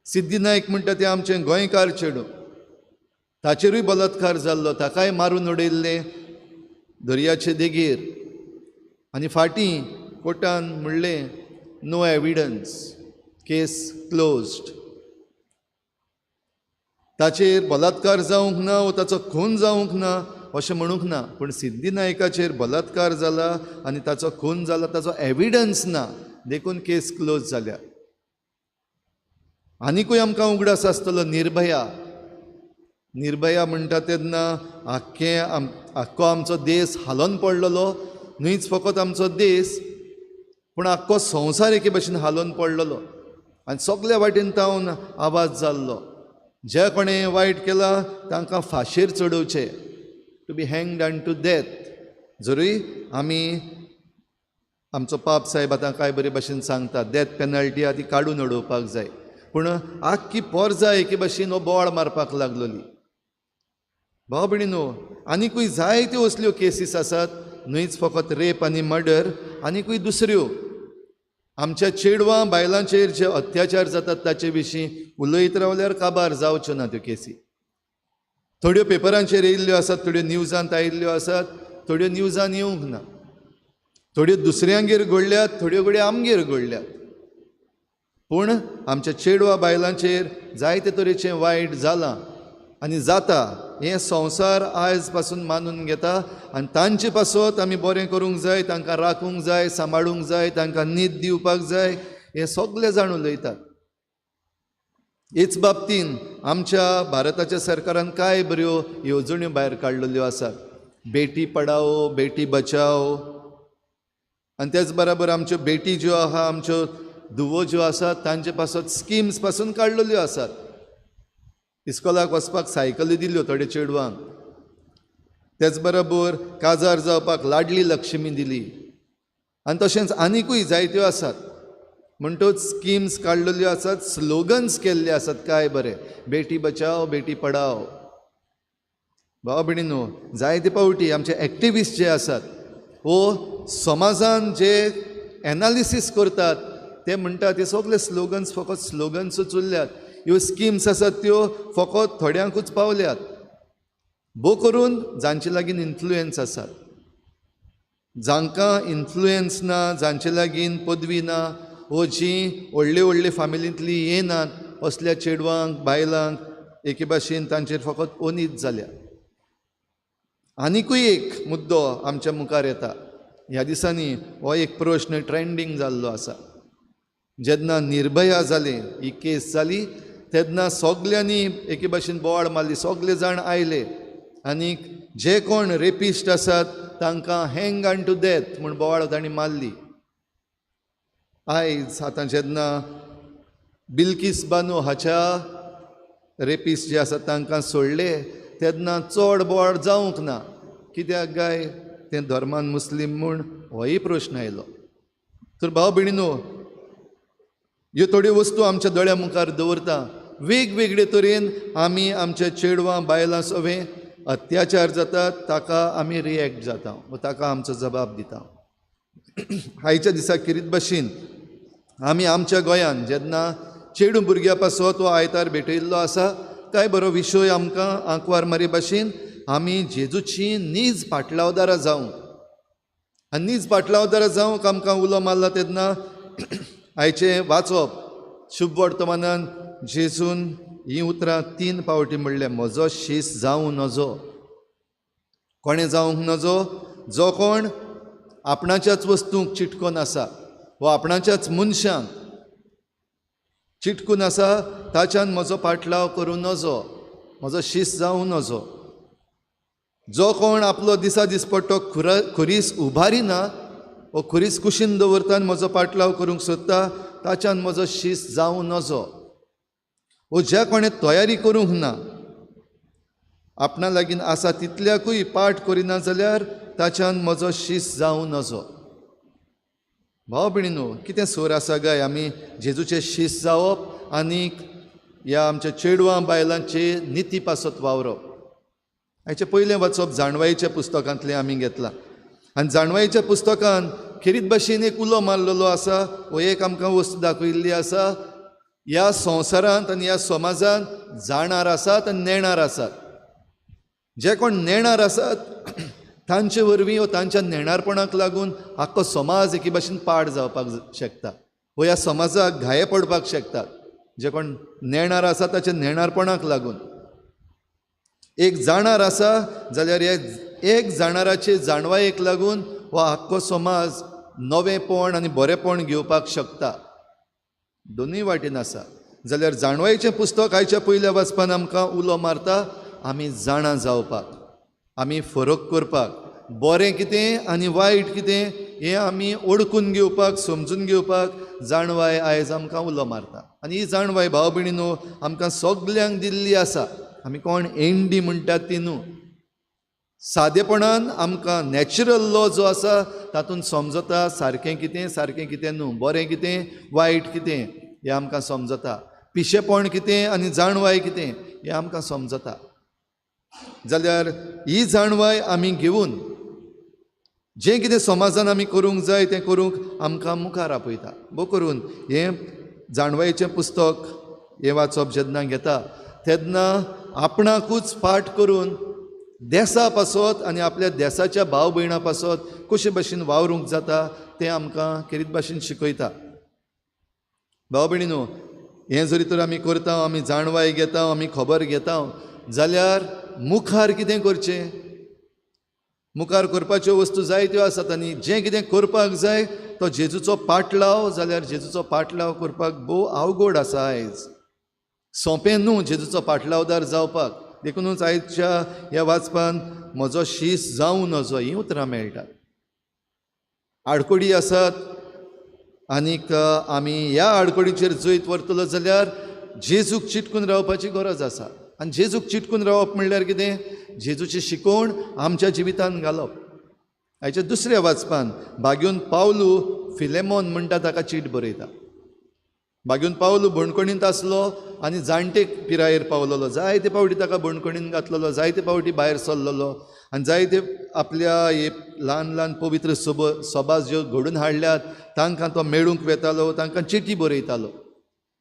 सिद्धी नायक म्हणटा तें आमचें गोंयकार चेडूं. ताचेरूय बलात्कार जाल्लो, ताकाय मारून उडयल्लें दर्याचे देगेर. आनी फाटीं कोर्टान म्हणलें नो एविडन्स, केस क्लोज्ड. ताचेर बलात्कार जावंक ना वो ताचो खून जावंक ना अशें म्हणूंक ना, पूण सिद्धी नायकाचेर बलात्कार जाला आनी ताचो खून जाला, ताचो एविडन्स ना, देखून केस क्लोज जाल्या. आनिकूय आमकां उगडास आसतलो निर्भया. निर्भया म्हणटा तेन्ना आख्खे आख्खो आमचो देश हालोवन पडलेलो, न्हयच फकत आमचो देश पूण आख्खो संवसार एके भशेन हालोवन पडलेलो आनी सगल्या वाटेन तावन आवाज जाल्लो, जे कोणें वायट केलां तांकां फांशेर चडोवचें, to be hanged unto death. जरूय आमी आमचो पाप साहेब आतां कांय बरे भशेन सांगता डेथ पेनल्टी आहा ती काडून उडोवपाक जाय, पूण आख्खी पोरजा एके भशेन हो बोवाळ मारपाक लागलोली. भाव भयणीनो, आनिकूय जायत्यो असल्यो केसीस आसात, न्हयच फकत रेप आनी मर्डर, आनिकूय दुसऱ्यो आमच्या चेडवां बायलांचेर जे अत्याचार जातात ताचे विशीं उलयत रावल्यार काबार जावच्यो ना त्यो केसी. थोड्यो पेपरांचेर येयल्ल्यो आसात, थोड्यो न्यूजांत आयिल्ल्यो आसात, थोड्यो न्यूजान येवंक ना, थोड्यो दुसऱ्यांगेर घडल्यात, थोड्यो घडये आमगेर घडल्यात, पूण आमच्या चेडवा बायलांचेर जायते तरेचें वायट जालां आनी जाता हें संवसार आयज पासून मानून घेता आनी तांचे पासत आमी बरें करूंक जाय, तांकां राखूंक जाय, सांबाळूंक जाय, तांकां नीत दिवपाक जाय, हें सगळे जाण उलयतात. हेच बाबतीन आमच्या भारताच्या सरकारान कांय बऱ्यो येवजण्यो भायर काडलेल्यो आसात, बेटी पढाओ बेटी बचाओ, आनी तेच बराबर आमच्यो बेटी ज्यो आहा, आमच्यो धुवो ज्यो आसात तांचे पासत स्किम्स पासून काडलेल्यो आसात. इस्कोलाक वचपाक सायकली दिल्यो थोडे चेडवांक, तेच बरोबर काजार जावपाक लाडली लक्ष्मी दिली, आनी तशेंच आनिकूय जायत्यो आसात. म्हणटच स्किम्स काडलेल्यो आसात, स्लोगन्स केल्ले आसात काय बरें, बेटी बचाओ बेटी पढाओ. भाव भयणीनो, जायते फावटी आमचे एक्टिविस्ट जे आसात वो समाजान जे एनालिसीस करतात ते म्हणटात हे सगळे स्लोगन्स फकत स्लोगन्सूच उरल्यात, ह्यो स्किम्स आसात त्यो फकत थोड्यांकूच पावल्यात, भोव करून जांचे लागीं इन्फ्लुयन्स आसात, जांकां इन्फ्लुयन्स ना, जांचे लागीं पदवी ना वो जीं व्हडले व्हडले फामिलींतली येनात असल्या चेडवांक बायलांक एके भाशेन तांचेर फकत ओनीत जाल्या. आनिकूय एक मुद्दो आमच्या मुखार येता ह्या दिसांनी, हो एक प्रश्न ट्रेंडींग जाल्लो आसा. जेन्ना निर्भया जालें, ही केस जाली तेन्ना सगल्यांनी एके भाशेन बोवाळ मारली, सगळे जाण आयले आनी जे कोण रेपिस्ट आसात तांकां हँग आन टू डेथ म्हूण बोवाळ तांणी मारली. आयज आतां जेन्ना बिल्किस बानू हाच्या रेपिस्ट जे आसात तांकां सोडले तेन्ना चड बोवाळ जावंक ना, कित्याक काय तें धर्मान मुस्लीम म्हूण होय प्रश्न आयलो. तर भाव भयणीनो, ह्यो थोड्यो वस्तू आमच्या दोळ्या मुखार दवरता. वेगवेगळे तरेन आमी आमच्या चेडवां बायलां सवें अत्याचार जातात ताका आमी रिएक्ट जाता व ताका आमचो जबाब दिता. आयच्या दिसा किरीत भाशेन आमी आमच्या गोंयान जेन्ना चेडूं भुरग्या पासत हो आयतार भेटयल्लो आसा, काय बरो विशय आमकां आंकवार मारी भाशेन आमी जेजूची नीज पाटलावदारां जावंक आनी नीज पाटलावदारां जावंक आमकां उलो मारला तेन्ना आयचें वाचप शुभ वर्तमानान जेजून हीं उतरां 3 फावटी म्हणलें, म्हजो शीस जावं नजो. कोणें जावंक नजो? जो कोण आपणाच्याच वस्तूंक चिटकोन आसा वा आपणाच्याच मनशांक चिटकून आसा ताच्यान म्हजो पाटलाव करूं नजो, म्हजो शीस जावं नजो. जो कोण आपलो दिसा दिसपट्टो खुरीस उबारिना वो खुरीस कुशीन दवरता आनी म्हजो पाटलाव करूंक सोदता ताच्यान म्हजो शीस जावं नजो. वो ज्या कोणें तयारी करूंक ना, आपणा लागीं आसा तितल्याकूय पाठ करिना जाल्यार ताच्यान म्हजो शीस जावं नजो. भाव भयणीनो, कितें सोर आसा काय आमी जेजूचे शीस जावप आनीक ह्या आमच्या चेडवां बायलांचे निती पासत वावरप. हाचें पयलें वाचप जाणवायेच्या पुस्तकांतलें आमी घेतलां आनी जाणवायेच्या पुस्तकान खेरीत भाशेन एक उलो मारलेलो आसा वो एक आमकां वस्तू दाखयल्ली आसा, ह्या संवसारांत आनी ह्या समाजांत जाणार आसात आनी नेणार आसात. जे कोण नेणार आसात तांचे वरवीं वो तांच्या नेणारपणाक लागून आख्खो समाज एके भाशेन पाड जावपाक शकता वो ह्या समाजाक घाये पडपाक शकतात. जे कोण नेणार आसा ताच्या नेणारपणाक लागून. एक जाणार आसा जाल्यार एक जाणाराचे जाणवायेक लागून हो आख्खो समाज नवेंपण आनी बरेंपण घेवपाक शकता. दोनूय वाटेन आसा. जाल्यार जाणवायेचें पुस्तक आयच्या पयल्या वाचपान आमकां उलो मारता आमी जाणा जावपाक, आमी फरक करपाक, बरें कितें आनी वायट कितें हें आमी ओळखून घेवपाक, समजून घेवपाक जाणवाय आयज आमकां उलो मारता. आनी ही जाणवाय भाव भयणीनो आमकां सगल्यांक दिल्ली आसा. आमी कोण एंडी म्हणटात ती न्हू. सादेपणान आमकां नॅचरल लॉ जो आसा तातूंत समजता सारकें कितें, सारकें कितें न्हू, बरें कितें वायट कितें हें आमकां समजता, पिशेपण कितें आनी जाणवाय कितें हें आमकां समजता. जाल्यार ही जाणवाय आमी घेवन जें कितें समाजान आमी करूंक जाय तें करूंक आमकां मुखार आपयता. बो करून हें जाणवायेचें पुस्तक हें वाचप जेन्ना घेता तेन्ना आपणाकूच फाट करून देसा पासत आनी आपल्या देसाच्या भाव भयणां पासत कशे भाशेन वावरूंक जाता तें आमकां खेरीत भाशेन शिकयता. भाव भयणीनो, हें जरी तर आमी करता, आमी जाणवाय घेता, आमी खबर घेता जाल्यार मुखार कितें करचें, मुखार करपाच्यो वस्तू जायत्यो आसात आनी जें कितें करपाक जाय तो जेजूचो पाटलाव जाल्यार जेजूचो पाटलाव करपाक भोव अवघड आसा. आयज सोंपें न्हू जेजूचो पाटलावदार जावपाक. देखुनूच आयच्या ह्या वाचपान म्हजो शीस जावं नजो हीं उतरां मेळटात. आडकोडी आसात आनीक आमी ह्या आडकोडीचेर जैत व्हरतलो जाल्यार जेजूक चिटकून रावपाची गरज आसा. आनी जेजूक चिटकून रावप म्हणल्यार कितें, जेजूची शिकवण आमच्या जिवितांत घालप. आयच्या दुसऱ्या वाचपान भाग्योन पावलू फिलेमोन म्हणटा ताका चीट बरयता. भाग्योन पावलू बणकणींत आसलो आनी जाणटे पिरायेर पावलेलो. जायते पावटी ताका बणकणीन घातलेलो, जायते पावटी भायर सरलेलो आनी जायते आपल्या हे ल्हान ल्हान पवित्र सभा ज्यो घडून हाडल्यात तांकां तो मेळूंक वेतालो, तांकां चिटी बरयतालो.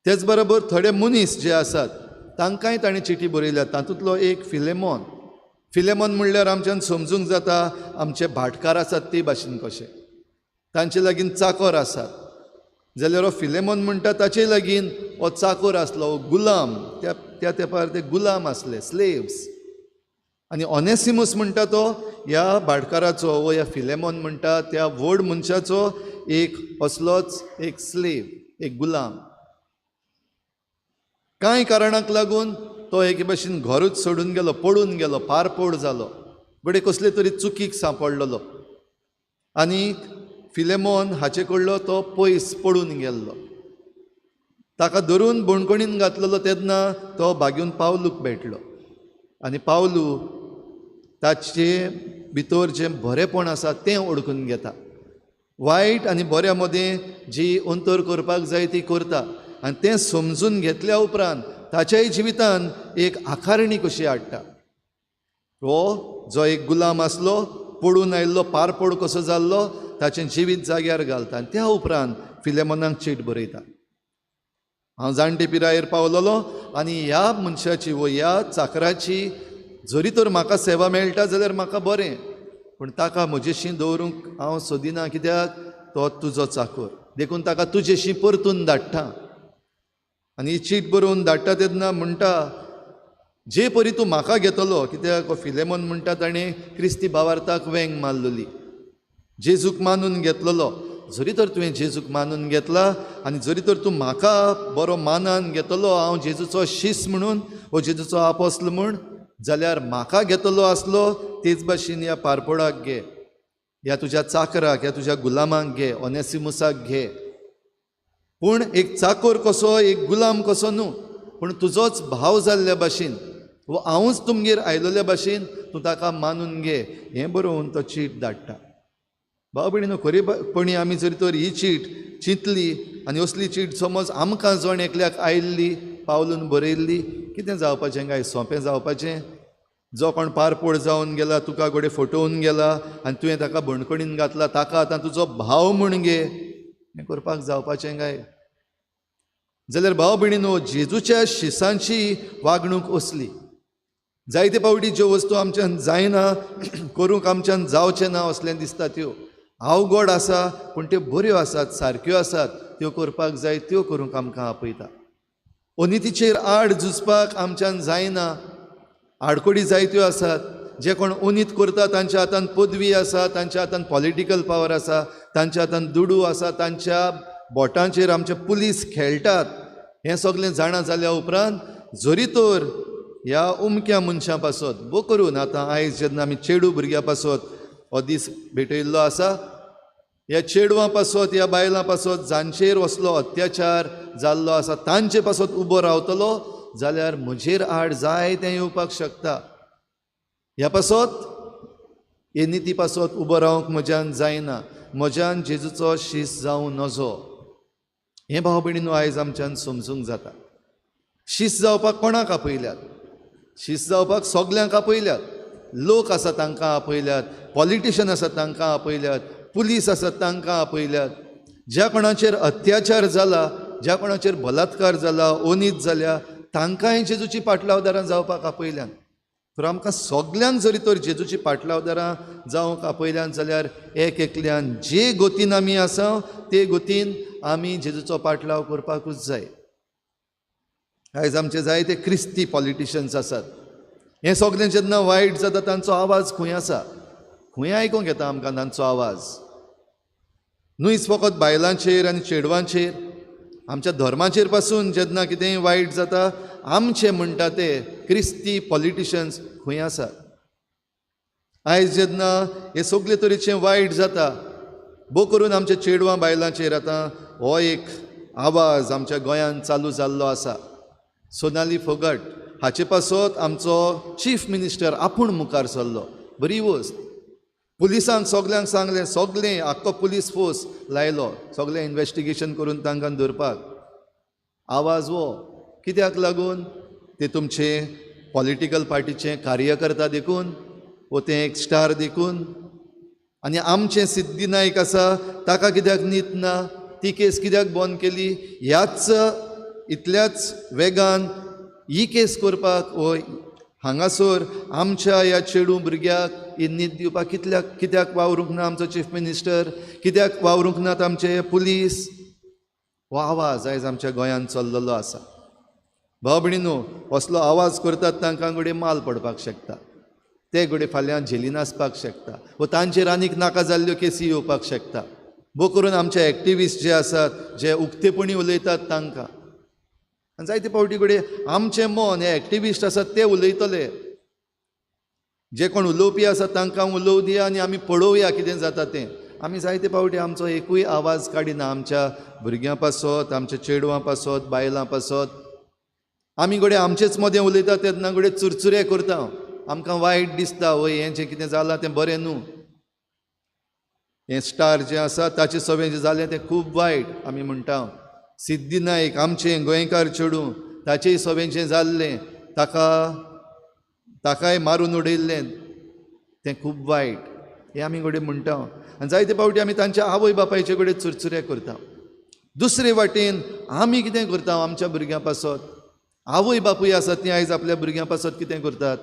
तेच बरोबर थोडे मनीस जे आसात तांकांय ताणें चिटी बरयल्यात. तातूंतलो एक फिलेमोन. फिलेमोन म्हणल्यार आमच्यान समजूंक जाता आमचे भाटकार आसात ते भाशेन कशे, तांचे लागीं चाकोर आसात. जाल्यार हो फिलेमोन म्हणटा ताचे लागीं हो चाकोर आसलो, हो गुलाम. त्या तेंपार ते गुलाम आसले, स्लेव्स. आनी ओनेसिमूस म्हणटा तो ह्या भाटकाराचो वो ह्या फिलेमोन म्हणटा त्या व्हड मनशाचो एक असलोच एक स्लेव, एक गुलाम. कांय कारणाक लागून तो एके भाशेन घरूच सोडून गेलो, पळून गेलो, पारपोड जालो, बडे कसले तरी चुकीक सांपडलेलो आनी फिलेमोन हाचे कडलो तो पयस पळून गेल्लो. ताका धरून बणकणीन घातलेलो तेन्ना तो भाग्यून पावलूक भेटलो आनी पावलू ताचे भितर जें बरेंपण आसा तें ओळखून घेता. वायट आनी बऱ्या मदें जी अंतर करपाक जाय ती करता आनी तें समजून घेतल्या उपरांत ताच्याय जिवितान एक आकारणी कशी हाडटा. हो जो एक गुलाम आसलो, पडून आयिल्लो, पारपोड कसो जाल्लो, ताचें जिवीत जाग्यार घालता आनी त्या उपरांत फिलेमोनाक चीट बरयता. हांव जाणटे पिरायेर पावलेलो आनी ह्या मनशाची वो ह्या चाकराची जरी तर म्हाका सेवा मेळटा जाल्यार म्हाका बरें, पूण ताका म्हजेशी दवरूंक हांव सोदिना, कित्याक तो तुजो चाकोर, देखून ताका तुजेशी परतून धाडटा. आनी ही चीट बरोवन धाडटा तेन्ना म्हणटा जे परी तूं म्हाका घेतलो, कित्याक फिलेमोन म्हणटा ताणें क्रिस्ती भावार्थाक वेंग मारलेली, जेजूक मानून घेतलेलो. जरी तर तुवें जेजूक मानून घेतला आनी जरी तर तूं म्हाका बरो मानान घेतलो, हांव जेजूचो शीस म्हणून वो जेजूचो आपोस्ल म्हूण, जाल्यार म्हाका घेतलो आसलो तेच भाशेन ह्या पारपोडाक घे, ह्या तुज्या चाकराक, ह्या तुज्या गुलामाक घे, ओनेसिमुसाक घे. पूण एक चाकोर कसो, एक गुलाम कसो न्हू, पूण तुजोच भाव जाल्ल्या भाशेन वो हांवूच तुमगेर आयलेल्या भाशेन तूं ताका मानून घे. हें बरोवन तो चीट धाडटा. भाव भयणीनो, खरेपणी आमी जरी तर ही चीट चिंतली आनी असली चीट समज आमकां जण एकल्याक आयिल्ली, पावलून बरयल्ली, कितें जावपाचें काय? सोंपें जावपाचें? जो कोण पारपोड जावन गेला, तुका घडये फटोवन गेला आनी तुवें ताका बणकणीन घातला, ताका आतां तुजो भाव म्हूण घे, हें करपाक जावपाचें काय? जाल्यार भाव भयणीनो, जेजूच्या शिसांची वागणूक असली. जायते पावटी ज्यो वस्तू आमच्यान जायना, करूंक आमच्यान जावचें ना असलें दिसता, त्यो अवघड आसा, पूण त्यो बऱ्यो आसात, सारक्यो आसात, त्यो करपाक जाय, त्यो करूंक आमकां आपयता. अनितीचेर आड झुजपाक आमच्यान जायना, आडकोडी जायत्यो आसात. जे कोण उनीत करता तांच्या हातान पदवी आसा, तांच्या हातान पॉलिटिकल पावर आसा, तांच्या हातान दुडू आसा, तांच्या बोटांचेर आमचे पुलीस खेळटात. हें सगळें जाणा जाल्या उपरांत जरी तर ह्या उमक्या मनशां पासत बो करून आतां आयज जेन्ना आमी चेडू भुरग्यां पासत हो दीस भेटयल्लो आसा, ह्या चेडवां पासत ह्या बायलां पासत जांचेर असलो अत्याचार जाल्लो आसा तांचे पासत उबो रावतलो जाल्यार म्हजेर आड जाय तें येवपाक शकता. ह्या पासत हे निती पासत उबो रावंक म्हज्यान जायना, म्हज्यान जेजूचो शीस जावं नजो. हें भाव भयणीनो आयज आमच्यान समजूंक जाता. शीस जावपाक कोणाक आपयल्यात? शीस जावपाक सगल्यांक आपयल्यात. लोक आसा तांकां आपयल्यात, पॉलिटिशन आसा तांकां आपयल्यात, पुलीस आसा तांकां आपयल्यात. ज्या कोणाचेर अत्याचार जाला, ज्या कोणाचेर बलात्कार जाला, ओनीत जाल्या तांकांय जेजूची पाटलावदारां जावपाक आपयल्यात. तर आमकां सगल्यांक जरी तर जेजूची पाटलावदारां जावंक आपयल्यान जाल्यार एक एकल्यान जे गोतीन आमी आसा ते गोतीन आमी जेजूचो पाटलाव करपाकूच जाय. आयज आमचे जायते क्रिस्ती पॉलिटिशन्स आसात. हें सगळें जेन्ना वायट जाता तांचो आवाज खंय आसा? खंय आयकूंक येता आमकां तांचो आवाज? न्हूच फकत बायलांचेर आनी चेडवांचेर, आमच्या धर्माचेर पासून जेन्ना कितेंय वायट जाता आमचे म्हणटा ते क्रिस्ती पॉलिटिशन्स खंय आसात? आयज जेन्ना हे सगळे तरेचें वायट जाता बो करून आमच्या चेडवां बायलांचेर आतां हो एक आवाज आमच्या गोंयांत चालू जाल्लो आसा. सोनाली फोगट हाचे पासत आमचो चीफ मिनिस्टर आपूण मुखार सरलो. बरी वस्त. पुलिसांक सगल्यांक सांगलें, सगळें आख्खो पुलीस फोर्स लायलो, सगळें इन्वेस्टिगेशन करून तांकां धरपाक. आवाज हो कित्याक लागून? ते तुमचे पॉलिटिकल पार्टीचे कार्यकर्ता देखून, वो तें एक स्टार देखून. आनी आमचें सिद्धी नायक आसा ताका कित्याक नीत ना? ती केस कित्याक बंद केली? ह्याच इतल्याच वेगान ही केस करपाक वो हांगासर आमच्या ह्या चेडू भुरग्याक ही नीत दिवपाक कितल्याक कित्याक वावरूंक ना आमचो चीफ मिनिस्टर? कित्याक वावरूंक नात आमचे पुलीस? हो आवाज आयज आमच्या गोंयांत चल्लेलो आसा. भाव भयणीनो, असलो आवाज करतात तांकां घडये माल पडपाक शकता, ते घडये फाल्यां झेलीन आसपाक शकता, वो तांचेर आनीक नाका जाल्ल्यो केसी येवपाक शकता. बो करून आमचे एक्टिविस्ट जे आसात, जे उक्तेपणी उलयतात तांकां आनी जायते फावटी घडये आमचें मन हे एक्टिविस्ट आसात ते उलयतले, जे कोण उलोवपी आसात तांकां उलोवं दिया आनी आमी पळोवया कितें जाता तें. आमी जायते फावटी आमचो एकूय आवाज काडिना आमच्या भुरग्यां पासत, आमच्या चेडवां पासत, बायलां पासत. आमी घडये आमचेच मदें उलयता तेन्ना घडये चुरचुरे करता, आमकां वायट दिसता, वय हें जें कितें जालां तें बरें न्हू, हें स्टार जें आसा ताचें सगळें जें जालें तें खूब वायट आमी म्हणटा. सिद्धी नायक आमचें गोंयकार चेडूं ताचेय सगळें जें जाल्लें ताका ताकाय मारून उडयल्लें तें खूब वायट हें आमी घडये म्हणटा. आनी जायते फावटी आमी तांच्या आवय बापायचे कडेन चुरचुरे करता. दुसरे वाटेन आमी कितें करता आमच्या भुरग्यां पासत? आवय बापूय आसात ती आयज आपल्या भुरग्यां पासत कितें करतात?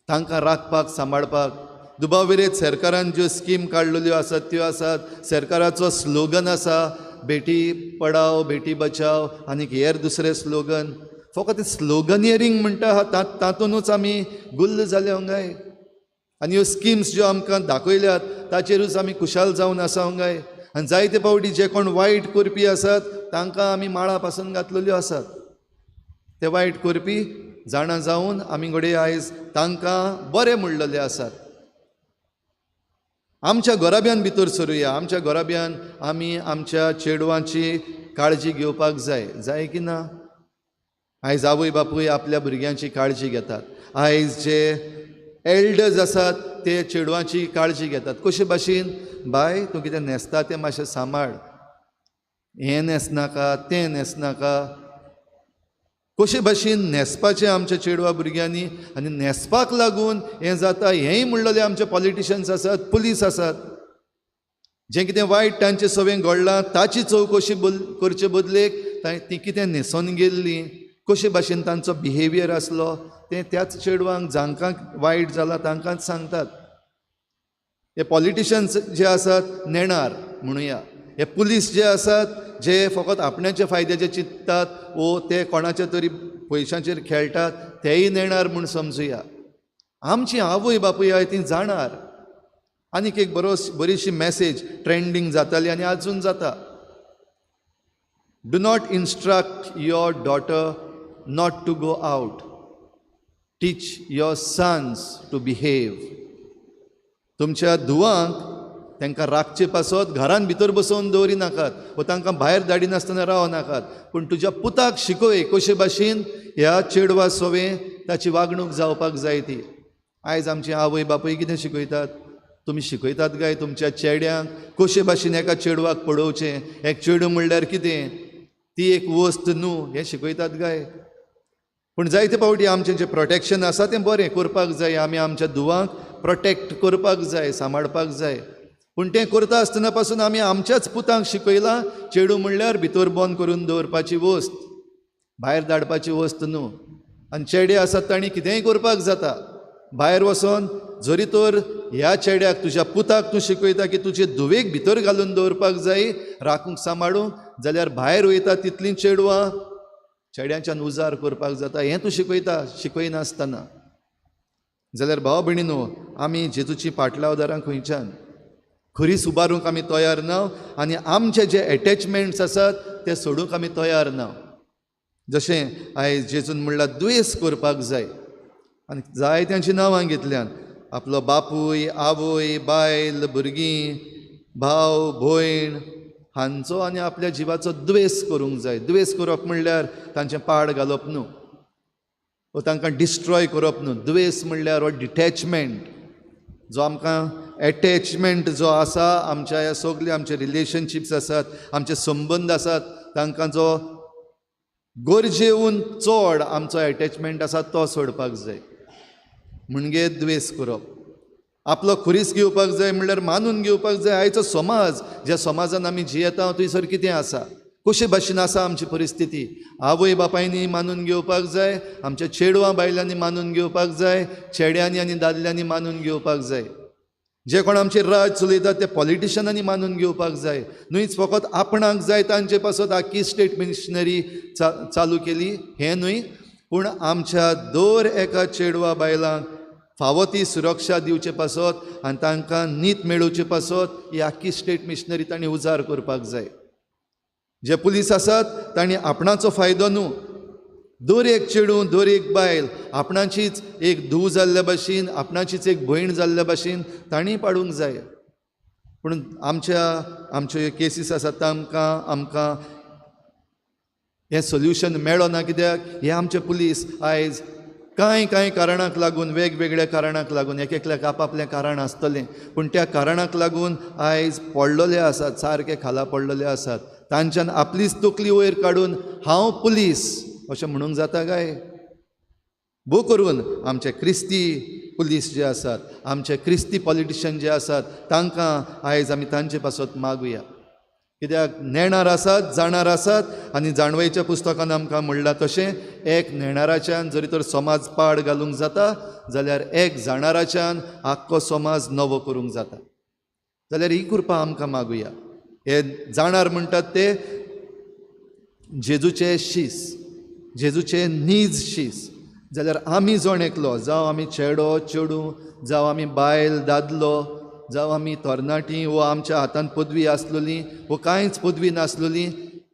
तांकां राखपाक सांबाळपाक दुबाविरेत सरकारान ज्यो स्कीम काडलेल्यो आसात त्यो आसात. सरकाराचो स्लोगन आसा बेटी पढाओ बेटी बचाओ आनी हेर दुसरे स्लोगन. फकत स्लोगनियरींग म्हणटा तातूंतच आमी गुल्ल जाले हांगाय. आनी ह्यो स्किम्स ज्यो आमकां दाखयल्यात ताचेरूच आमी खुशाल जावन आसा हांगाय. आनी जायते फावटी जे कोण वायट करपी आसात तांकां आमी माळा पासून घातलेल्यो आसात. ते वायट करपी जाणा जावन आमी घडये आयज तांकां बरें म्हणलेले आसात. आमच्या घराब्यान भितर सरुया. आमच्या घराब्यान आमी आमच्या चेडवांची काळजी घेवपाक जाय. जाय की ना? आयज आवय बापूय आपल्या भुरग्यांची काळजी घेतात. आयज जे एल्डर्स आसात ते चेडवांची काळजी घेतात. कशे भाशेन? बाय तूं कितें न्हेसता तें मातशें सांबाळ, हें न्हेसनाका तें न्हेसनाका. कशे भाशेन न्हेसपाचें आमच्या चेडवा भुरग्यांनी आनी न्हेसपाक लागून हें जाता हेंय म्हणलेले आमचे पॉलिटिशन्स आसात, पुलीस आसात. जें कितें वायट तांचें सगळें घडलां ताची चवकशी करचे बदलेक तीं कितें न्हेसोन गेल्लीं, कशे भाशेन तांचो बिहेवियर आसलो तें त्याच चेडवांक जांकां वायट जालां तांकांच सांगतात. हे पॉलिटिशन्स जे आसात नेणार म्हणुया, हे पुलीस जे आसात जे फकत आपणाच्या फायद्याचे चिंततात वो ते कोणाच्या तरी पयशांचेर खेळटात तेय नेणार म्हूण समजुया. आमची आवय बापूय आहाय ती जाणार. आनीक एक बरीशी मॅसेज ट्रेंडींग जाताली आनी आजून जाता. Do not instruct your daughter not to go out, teach your sons to behave. तुमच्या धुवांक तांकां राखचे पासत घरान भितर बसोवन दवरी नाकात वो तांकां भायर धाडिनासतना राव नाकात, पूण तुज्या पुताक शिकय कशे भाशेन ह्या चेडवा सोवें ताची वागणूक जावपाक जाय ती. आयज आमची आवय बापूय कितें शिकयतात? तुमी शिकयतात काय तुमच्या चेड्यांक कशे भाशेन एका चेडवाक पळोवचें, एक चेडूं म्हणल्यार कितें, ती एक वस्त न्हू, हें शिकयतात काय? पूण जायते फावटी आमचें जें प्रोटेक्शन आसा तें बरें करपाक जाय, आमी आमच्या धुवांक प्रोटेक्ट करपाक जाय, सांबाळपाक जाय. पूण तें करता आसतना पासून आमी आमच्याच पुतांक शिकयलां चेडूं म्हणल्यार भितर बंद करून दवरपाची वस्त, भायर धाडपाची वस्त न्हू. आनी चेडे आसात तांणी कितेंय करपाक जाता भायर वचोन. जरी तर ह्या चेड्याक तुज्या पुताक तूं शिकयता की तुजे धुवेक भितर घालून दवरपाक जाय, राखूंक सांबाळूंक, जाल्यार भायर वयता तितलीं चेडवां चेड्यांच्यान उजार करपाक जाता, हें तूं शिकयता शिकयनासतना. जाल्यार भाव भयणीनो, आमी जेजूची पाटलावदारां खंयच्यान खरीच उबारूंक आमी तयार ना आनी आमचे जे एटॅचमेंट्स आसात ते सोडूंक आमी तयार ना. जशें आयज जेजून म्हणल्यार दुयेंस करपाक जाय आनी जायत्यांची नांवां घेतल्यान, आपलो बापूय, आवय, बायल, भुरगीं, भाव, भयण हांचो आनी आपल्या जिवाचो द्वेस करूंक जाय. द्वेस करप म्हणल्यार तांचें पाड घालप न्हू वो तांकां डिस्ट्रॉय करप न्हू. द्वेस म्हणल्यार हो डिटॅचमेंट जो आमकां एटॅचमेंट जो आसा आमच्या ह्या सगळे आमचे रिलेशनशिप्स आसात, आमचे संबंद आसात, तांकां जो गरजेहून चड आमचो एटॅचमेंट आसा तो सोडपाक जाय. म्हणजे द्वेस करप, आपलो खुरीस घेवपाक जाय म्हणल्यार मानून घेवपाक जाय. आयचो समाज, ज्या समाजान आमी जियेता थंयसर कितें आसा, कशे भाशेन आसा आमची परिस्थिती, आवय बापायनी मानून घेवपाक जाय, आमच्या चेडवां बायलांनी मानून घेवपाक जाय, चेड्यांनी आनी दादल्यांनी मानून घेवपाक जाय, जे कोण आमचेर राज चलयतात ते पॉलिटिशनांनी मानून घेवपाक जाय. न्हूच फकत आपणाक जाय तांचे पासत आख्खी स्टेट मिशनरी चालू केली हें न्हय, पूण आमच्या दर एका चेडवा बायलांक फावो ती सुरक्षा दिवचे पासत आनी तांकां नीत मेळोवचे पासत ही आख्खी स्टेट मिशनरी तांणी उजार करपाक जाय. जे पुलीस आसात तांणी आपणाचो फायदो न्हू, दर एक चेडूं, दर एक बायल आपणाचीच एक धूव जाल्ल्या भाशेन, आपणाचीच एक भयण जाल्ल्या भाशेन तांणी पाडूंक जाय. पूण आमच्या आमच्यो ह्यो केसीस आसात तांकां आमकां हें सोल्युशन मेळना, कित्याक हे आमचे पुलीस आयज कांय कांय कारणाक लागून, वेगवेगळ्या कारणाक लागून, एक एकल्याक आपापलें कारण आसतलें, पूण त्या कारणाक लागून आयज पडलेले आसात, सारके खाला पडलेले आसात. तांच्यान आपलीच तकली वयर काडून हांव पुलीस अशें म्हणूंक जाता काय? भोव करून आमचे क्रिस्ती पुलीस जे आसात, आमचे क्रिस्ती पॉलिटिशन जे आसात, तांकां आयज आमी तांचे पासत मागुया, कित्याक नेणार आसात, जाणार आसात. आनी जाणवयच्या पुस्तकान आमकां म्हणलां तशें एक नेणाराच्यान जरी तर समाज पाड घालूंक जाता, जाल्यार एक जाणाराच्यान आख्खो समाज नवो करूंक जाता. जाल्यार ही कृपा आमकां मागुया. हे जाणार म्हणटात ते जेजूचे शीस, जेजूचे नीज शीस. जाल्यार आमी जण एकलो, जावं आमी चेडो चेडूं, जावं आमी बायल दादलो, जावं आमी तरणाटीं वो आमच्या हातान पदवी आसलेली वो कांयच पदवी नासलेली,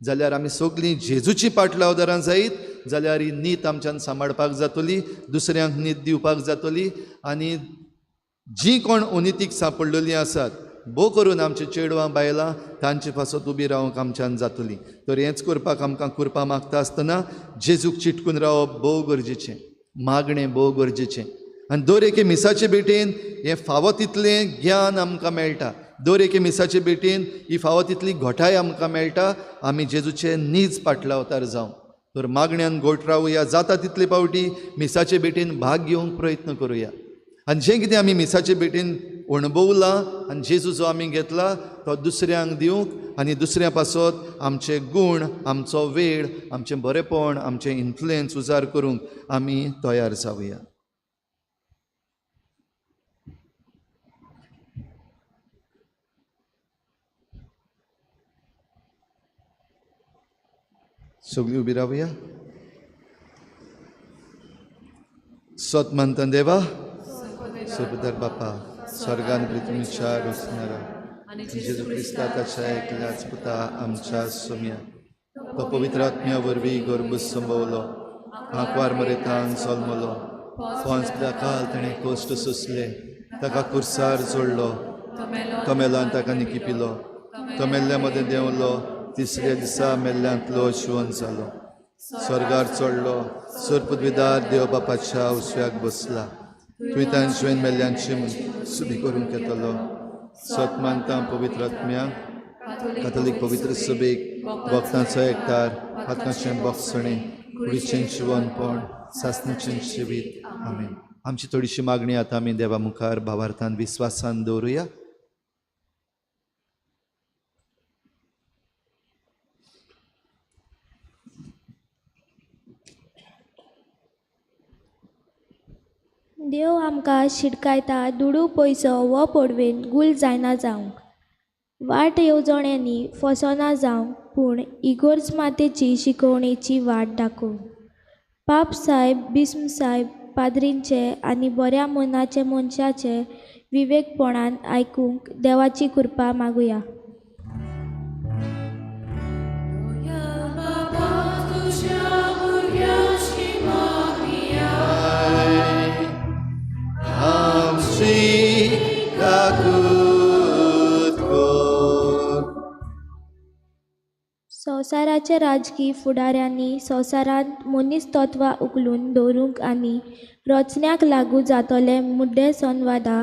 जाल्यार आमी सगळीं जेजूची पाटलावदारां जायत जाल्यार ही नीत आमच्यान सांबाळपाक जातली, दुसऱ्यांक नीत दिवपाक जातली. आनी जीं कोण अनितीक सांपडलेलीं आसात, भोव करून आमचे चेडवां बायलां तांचे पासत उबी रावंक आमच्यान जातली. तर हेंच करपाक आमकां कृपा मागता आसतना जेजूक चिटकून रावप भोव गरजेचें, मागणें भोव गरजेचें. आनी दर एके मिसाचे भेटेन हें फावो तितलें ज्ञान आमकां मेळटा, दर एके मिसाचे भेटेन ही फावो तितली घटाय आमकां मेळटा. आमी जेजूचे नीज पाटलावतार जावं. तर मागण्यान गोट रावया, जाता तितले फावटी मिसाचे भेटेन भाग घेवंक प्रयत्न करुया. आनी जें कितें आमी मिसाचे भेटेन अणभवलां आनी जेजू जो आमी घेतला तो दुसऱ्यांक दिवंक आनी दुसऱ्या पासत आमचे गूण, आमचो वेळ, आमचें बरेपण, आमचें इन्फ्लुयन्स उजार करूंक आमी तयार जावया. सगळीं उबी रावया. सत मानता देवा सोबदार बापा स्वर्गान पृथ्वीच्या रचणारा जेजू क्रिस्ता ताच्या एकल्याच पुता आमच्या सोम्या तो पवित्र आत्म्या वरवीं गर्भ संभवलो आंकवार मरेतान जल्मलो पोंच काल ताणें कश्ट सोंसले ताका कुर्सार जोडलो तो मेलान ताका निकिपिलो तो मेल्ल्या मदें देंवलो तिसऱ्या दिसा मेल्ल्यांतलो जिवन जालो स्वर्गार चडलो सरपदविदार देव बापाच्या उसव्याक बसला तुवें तांचे मेल्ल्यांची सुबी करूंक येतलो सत मानता पवित्र आत्म्या कातोलीक पवित्र सभेक भक्तांचो एकतार हातांचें बोगसणें कुडीचें जिवनपण सासणीचें जिवीत. आमेन. आमची थोडीशी मागणी आतां आमी देवा मुखार भावार्थान विस्वासान दवरुया. देव आमकां शिटकायता दुडू पयसो वो पडवेन गुल जायना जावंक, वाट येवजण्यांनी फसना जावंक, पूण इगोर्ज मातेची शिकोवणेची वाट दाखोवंक. पाप सायब बिस्म सायब पाद्रींचे आनी बऱ्या मनाचे मनशाचे विवेकपणान आयकूंक देवाची कृपा मागुया. संवसाराचे राजकी फुडाऱ्यांनी संवसारांत मनीस तत्वां उखलून दवरूंक आनी रचण्याक लागू जातले मुद्दे संवादा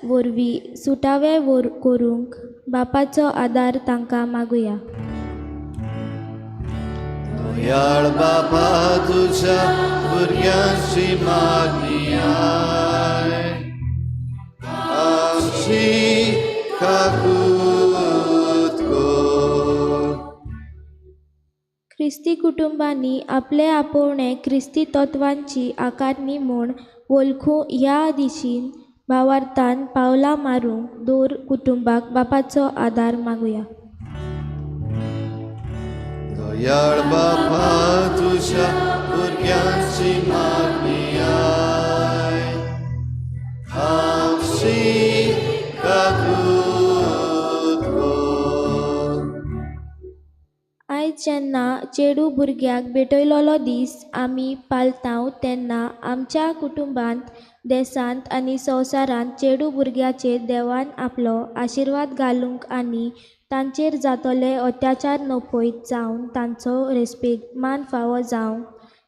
वरवीं सुटावे करूंक बापाचो आदार तांकां मागुया. दयाळ बापा तुझ्या भुरग्यांची मागणी आमची काकूत कर. क्रिस्ती कुटुंबांनी आपले आपोवणें क्रिस्ती तत्वांची आकारणी म्हूण वळखूं ह्या दिशेन भावार्थान पावलां मारूंक दर कुटुंबाक बापाचो आदार मागुया. दयाळ बापा तुझ्या भुरग्यांची मागणी आमची काकूत कर. आयज जेन्ना चेडूं भुरग्याक भेटयलोलो दीस आमी पाळटाव तेन्ना आमच्या कुटुंबांत, देशांत आनी संवसारांत चेडूं भुरग्याचेर देवान आपलो आशिर्वाद घालूंक आनी तांचेर जातले अत्याचार नपयत जावन तांचो रेस्पेद मान फावो जावंक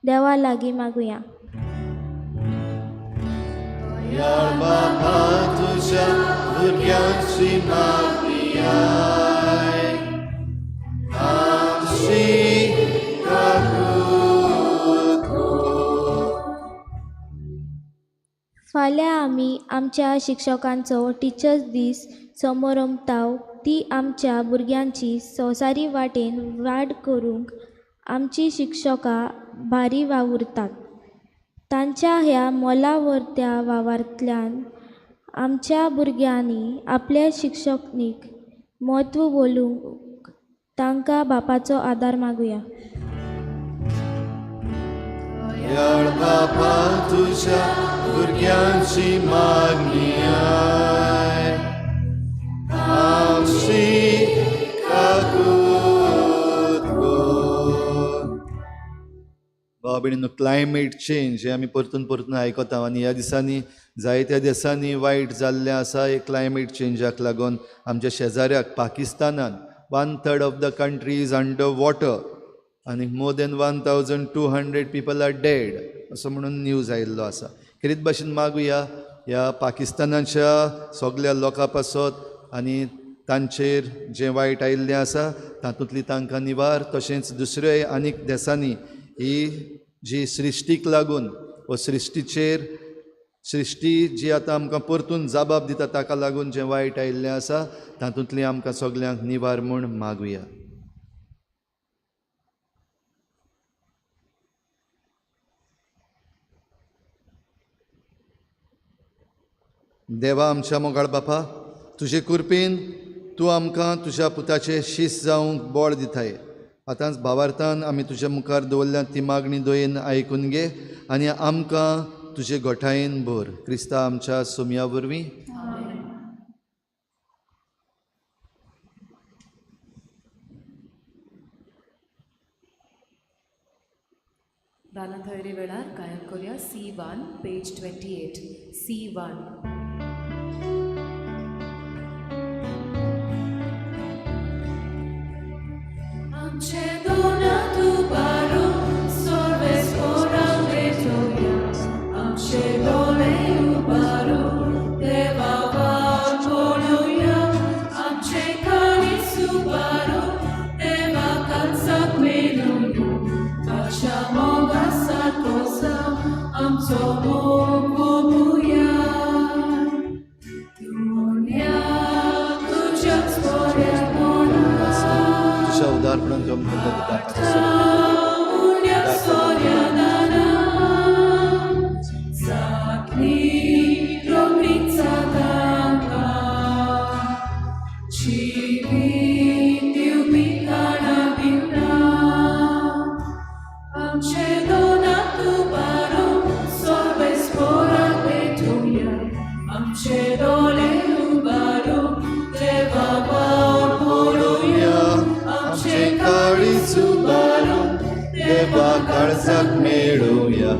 देवा लागीं मागुया. दयाळ बापा तुझ्या भुरग्यांची मागणी आमची काकूत कर. फाल्यां आमी आमच्या शिक्षकांचो टिचर्स दीस समोरमताव ती आमच्या भुरग्यांची संवसारी वाटेन वाड करूंक आमची शिक्षकां भारी वावुरतात. तांच्या ह्या मोलावरत्या वावरांतल्यान आमच्या भुरग्यांनी आपले शिक्षणीक म्हत्व वळूंक तांकां बापाचो आदार मागुया. दयाळ बापा तुझ्या भुरग्यांची मागणी आमची काकूत कर. भाव भयणींनो, क्लायमेट चेंज हें आमी परतून परतून आयकता आनी ह्या दिसांनी जायत्या देसांनी वायट जाल्लें आसा. हे क्लायमेट चेंजाक लागून आमच्या शेजाऱ्याक पाकिस्तानान 1/3 of the country is under water आनी more than 1200 people are dead असो म्हणून न्यूज आयिल्लो आसा. खेरीत भाशेन मागुया ह्या पाकिस्तानाच्या सगल्या लोकां पासत आनी तांचेर जें वायट आयिल्लें आसा तातूंतली तांकां निवार, तशेंच दुसऱ्याय आनीक देसांनी ही जी सृश्टीक लागून व सृश्टीचेर सृश्टी जी आतां आमकां परतून जाबाब दिता ताका लागून जें वायट आयिल्लें आसा तातूंतली आमकां सगल्यांक निवार म्हूण मागुया. देवा आमच्या मोगाळ बापा, तुजे कृपेन तूं आमकां तुज्या पुताचें शीस जावंक बळ दिताय. आतांच भावार्थान आमी तुज्या मुखार दवरल्या ती मागणी दयेन आयकून घे आनी आमकां तुजे गोठायेन भर. क्रिस्ता आमच्या सोमया वरवीं. दानां थयरे वेळार गायन करुया C1 page 28 C1. आमचे दोनां उबारू सर्वेस्पोराक भेटोवया, आमचे दोळे उबारू देवा वाट पळोवया, आमचे काळीज उबारू देवा काळजाक मेळोवया, ताच्या मोगा सारको जावं आमचो मोग वोपुया. दुनिया तुज्याच बरेपणान तुज्या उदारपणान तुका आमकां उण्या सोऱ्या दानान जातली रोखडीच तांकां जिवीत दिवपी काणा बिना. आमचे दोनां उबारू सर्वेस्पोराक भेटोवया, आमचे दोळे उबारू देवा वाट पळोवया, आमचे काळीज उबारू देवा काळजाक मेळोवया,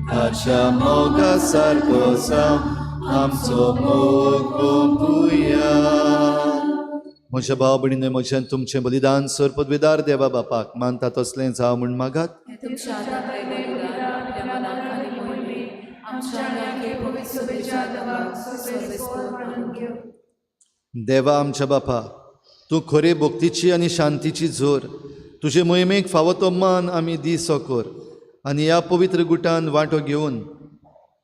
ताच्या मोगा सारको जावं आमचो मोग ओंपुया. म्हज्या भाव भयणींनो, म्हज्यान तुमचें बलिदान सर पदवीदार देवा बापाक मानता तसलें जावं म्हूण मागात. तुमच्या हातांतलें बलिदान आपल्या मनाक आनी मोहिमेक आमच्या आंगाक पवित्र सभेच्या देवाक सर्वेस्पोर मानून घेवं. देवा आमच्या बापा, तूं खरे भक्तीची आनी शांतीची जोर, तुजे मोहिमेक फावो तो मान आमी दी सकोर आनी ह्या पवित्र गुटान वांटो घेवन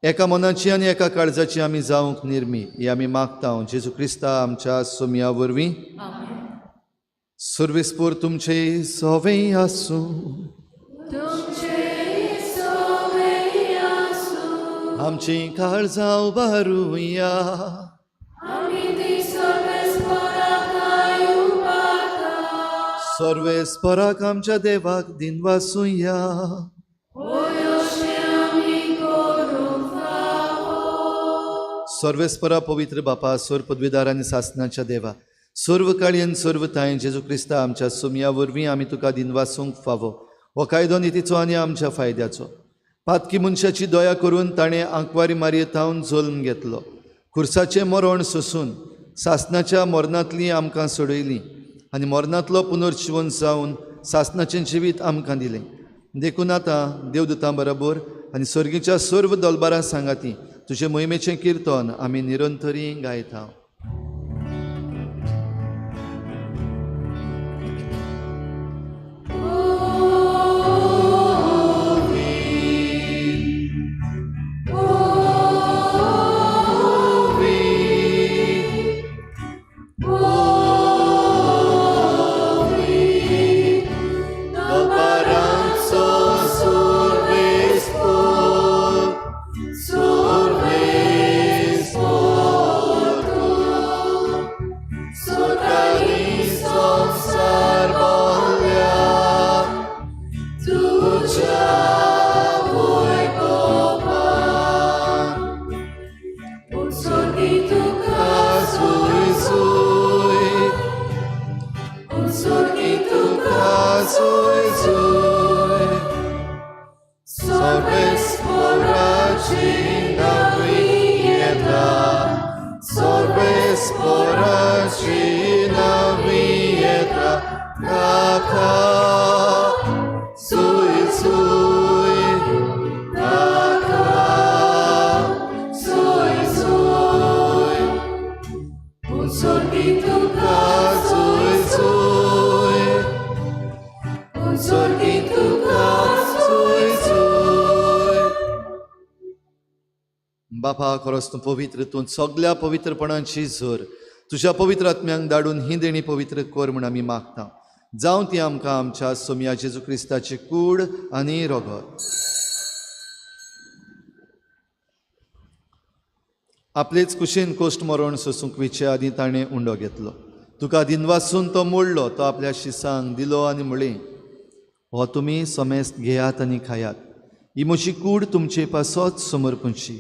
एका मनाची आनी एका काळजाची आमी जावंक निर्मी, ही आमी मागता जेजू क्रिस्ता आमच्या सोमया वरवीं. सर्वेस्पोर तुमचे सवे आसूं. तुमचे सवे आसूं. आमची काळजां उबारुया. आमी ती सर्वेस्पोराक उबारता. सर्वेस्पोराक आमच्या देवाक दिनवासुया. अशें आमी करूंक फावो. सर्वेस्परा पवित्र बापा, सर्व पदवीदार आनी सासनाच्या देवा, सर्व काळी आनी सर्व तांय जेजू क्रिस्ता आमच्या सोमया वरवीं आमी तुका दिनवासूंक फावो. हो कायदो नितीचो आनी आमच्या फायद्याचो. पातकी मनशाची दया करून ताणें आंकवारी मारयेतावन जल्म घेतलो, खुर्साचें मरण सोसून सासनाच्या मरणांतली आमकां सोडयली आनी मरणांतलो पुनर्जिवन जावन सासनाचें जिवीत आमकां दिलें. देखून आतां देवदूतां बरोबर आनी सर्गीच्या सर्व दलबारां सांगाती तुजे मोहिमेचें किर्तन आमी निरंतरी गायता. बापा, खरोच तूं पवित्र, तूं सगल्या पवित्रपणाची जोर, तुज्या पवित्र आत्म्यांक धाडून ही देणी पवित्र कर म्हूण आमी मागता. जावं ती आमकां आमच्या सोमया जेजू क्रिस्ताची कूड आनी रगत. आपलेच कुशीन कोश्ट मरण सोसूंक विचे आदीं ताणें उंडो घेतलो, तुका दिनवासून तो मोडलो, तो आपल्या शिसांक दिलो आनी म्हळें, हो तुमी समेस्त घेयात आनी खायात, ही म्हजी कूड तुमचे पासत समर्पणची.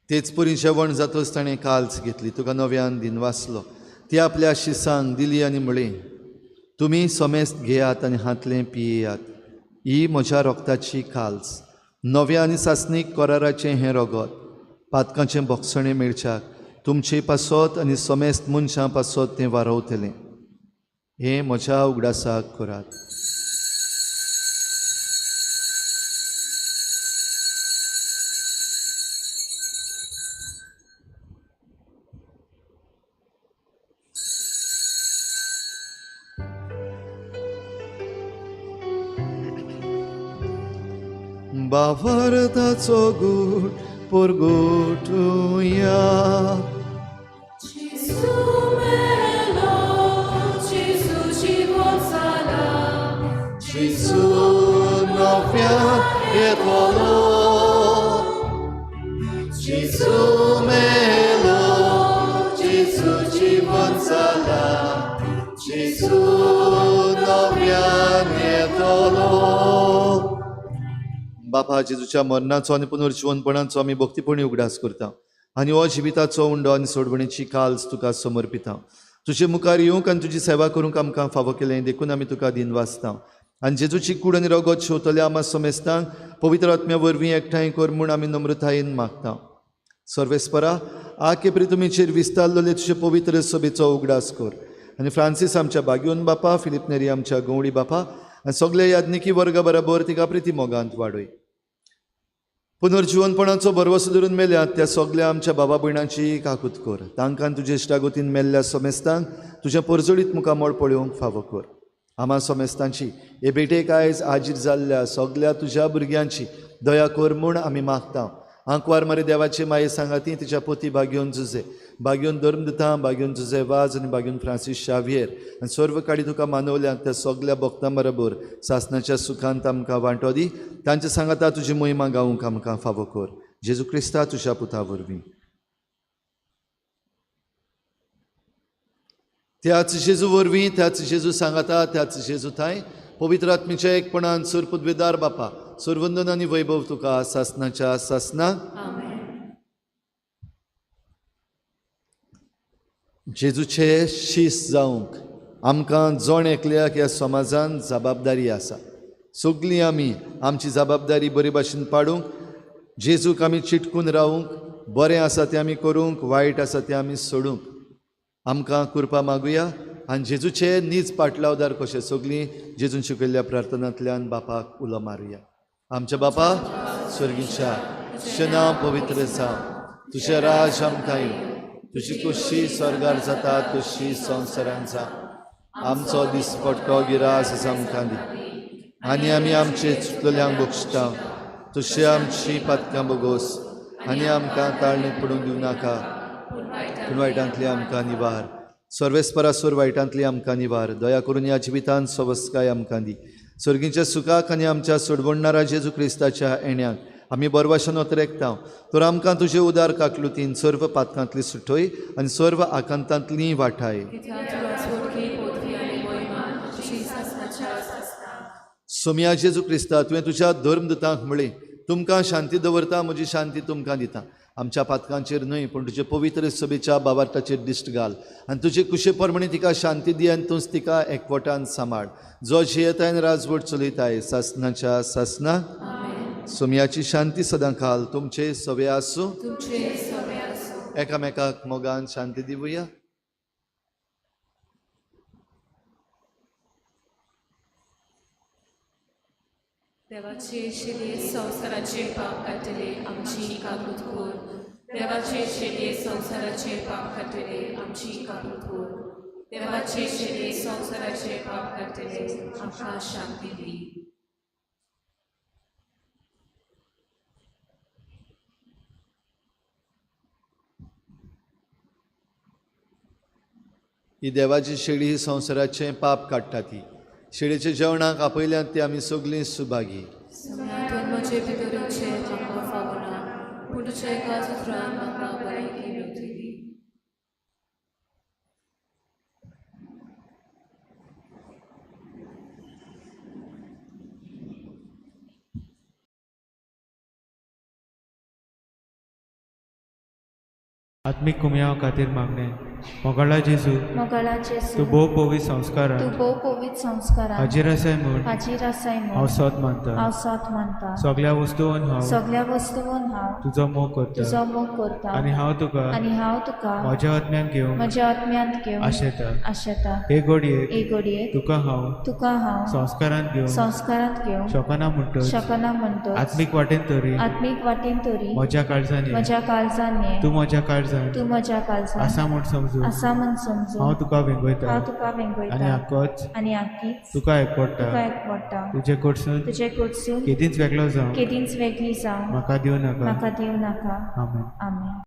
तेच परी जेवण जातच ताणें काल्स घेतली, तुका नव्यान दिन वाचलो, ती आपल्या शिसांक दिली आनी म्हळें, तुमी समेस्त घेयात आनी हांतलें पियेयात. ही म्हज्या रोगताची काल्स, नव्या आनी सासणीक कराराचें हें रोगत, पातकांचें बोगसणें मेळच्याक तुमचे पासत आनी समेस्त मनशां पासत तें वारवतलें. हें म्हज्या उगडासाक करात. बावरताचो गूट परगटुया. जेजू मेलो, जेजू जिवो जाला, जेजू नव्यान येतलो. जेजू मेलो, जेजू जिवन जाला, जेजू नव्यान येतलो. बापा, जेजूच्या मरणाचो आनी पुनर्जिवनपणाचो आमी भक्तीपणी उगडास करता आनी हो जिविताचो उंडो आनी सोडवणेची काल्स तुका समर्पिता. तुजे मुखार येवंक आनी तुजी सेवा करूंक आमकां फावो केलें देखून आमी तुका दिन वाचता. आनी जेजूची कूड आनी रगत शेवतल्या आमा समेस्तांक पवित्र आत्म्या वरवीं एकठांय कर म्हूण आमी नम्रतायेन मागता. सर्वेस्परा, आके प्रितुमीचेर विस्तारलेले तुजे पवित्र सभेचो उगडास कर आनी फ्रांसीस आमच्या बाग्योन बापा, फिलीप नेरी आमच्या गवळी बापा आनी सगळे याज्ञिकी वर्गा बराबर तिका प्रिती मोगांत वाडय. पुनर्जिवनपणाचो भरवसो धरून मेल्यात त्या सगळ्या आमच्या बाबा भयणांची काकूत कर. तांकां तुजे इश्टागतीन मेल्ल्या समेस्तांक तुज्या परजळीत मुखामळ पळोवंक फावो कर. आमा समेस्तांची हे भेटेक आयज आजीर जाल्ल्या सगळ्या तुज्या भुरग्यांची दया कर म्हूण आमी मागता. आंकवार मारी देवाचे माये सांगाती तिच्या पोती बागयोन जुजे, बागयोन धर्मदुतां, बागयोन जुजे वाज आनी बागयोन फ्रांसीस शावियर आनी सर्व काडी तुका मानवल्यात त्या सगळ्या भक्तां बरोबर सासणाच्या सुखांत आमकां वांटो दी. तांचे सांगाता तुजी महिमा गावूंक आमकां फावो कर. जेजू क्रिस्ता तुज्या पुता वरवीं. त्याच जेजू वरवीं, त्याच जेजू सांगाता, त्याच जेजू थांय पवित्र आत्मीच्या एकपणान सुरपुदवेदार बापा, सुरवंदन आनी वैभव तुका सासणाच्या सासना. जेजूचे शीस जावंक आमकां जण एकल्याक ह्या समाजान जबाबदारी आसा. सगळीं आमी आमची जबाबदारी बरे भाशेन पाडूंक, जेजूक आमी चिटकून रावूंक, बरें आसा तें आमी करूंक, वायट आसा तें आमी सोडूंक आमकां कृपा मागुया. आनी जेजूचे नीज पाटलावदार कशे सगळीं जेजून शिकयल्ल्या प्रार्थनांतल्यान बापाक उलो मारुया. आमच्या बापा स्वर्गीच्या, तुजें नांव पवित्र जावं, तुजें राज आमकां येवं, तुजी कुशी स्वर्गार जाता तशी संवसारान जावं. आमचो दिसपट्टो गिरास आमकां दी आनी आमी आमचे चुकलेल्यांक बक्षता तशी आमची पातकां बोगोस आनी आमकां ताळणेक पडूंक दिवं नाका, पूण वायटांतली आमकां निवार. सर्वेस्परासोर वायटांतली आमकां निवार. दया करून ह्या जिवितांत सवस्काय आमकां दी. सर्गीच्या सुखाक आनी आमच्या सोडवणणारा जेजू क्रिस्ताच्या येण्याक आमी बरवाशन ओतरेकता. तर आमकां तुजे उदार काकलुतीन सर्व पातकांतली सुटय आनी सर्व आकांतांतली वाठाय. सोमया जेजू क्रिस्ता, तुवें तुज्या धर्मदुतांक म्हळें, तुमकां शांती दवरता, म्हजी शांती तुमकां दिता. आमच्या पातकांचेर न्हय पूण तुजे पवित्र सभेच्या बाबार्थाचेर दिश्ट घाल आनी तुजे कुशे प्रमाणे तिका शांती दी आनी तूंच तिका एकवटान सांबाळ, जो जियेताय आनी राजवट चलयताय सासणाच्या सासना. सोमयाची शांती सदां काल तुमचे सवे आसूं. एकामेकाक मोगान शांती दिवया. देवाचे शिले संवसाराचे पाप काडटले आमची काकूत कर. देवाचे शिले संवसाराचे पाप काडटले आमची काकूत कर. देवाचे शिले संवसाराचे पाप काडटले आमकां शांती दी. ही देवाची शेळी संवसाराचें पाप काडटा ती शेळेच्या जेवणाक आपयल्यात ती आमी सगळीं सुभागी. तुवें म्हजे भितर येवचें म्हाका फावना, पूण तुज्या एकाच उतरान म्हाका भलायकी मेवतली. आत्मीक कुमयाव खातीर मागणें. मोगाळा जेजू, मोगाळा जेजू, तूं भोव पवित्र संस्कारान, तूं भोव पवित्र संस्कारान हाजीर आसाय म्हूण, हाजीर आसाय म्हूण हांव सोद मानता, हांव सोद मानता. सगळ्या वस्तून हांव, सगळ्या वस्तून हांव तुजो मोग करता, तुजो मोग करता आनी हांव तुका, आनी हांव तुका म्हज्या आत्म्यान घेवंक, म्हज्या आत्म्यांत घेवंक आशेता, आशेता. हे घडयेक, हे घडयेक तुका हांव, तुका हांव संस्कारांत घेवंक, संस्कारांत घेवंक शकना म्हणटच, शकना म्हणटच, आत्मीक वाटेन तरी, आत्मीक वाटेन तरी म्हज्या काळजान ये, म्हज्या काळजान ये, तूं म्हज्या काळजान, तूं म्हज्या काळजान आसा म्हूण समजून, आसा म्हूण समजून हांव तुका वेंगयता, हांव तुका वेंगयता आनी आकोच, आनी आकीच तुका एकवडटा, तुका एकवडटा. तुजे कडसून, तुजे कडसून केदींच वेगळो जावं, केदींच वेगळी जावं म्हाका दिवं नाका, म्हाका दिवं नाका. आमेन. आमेन.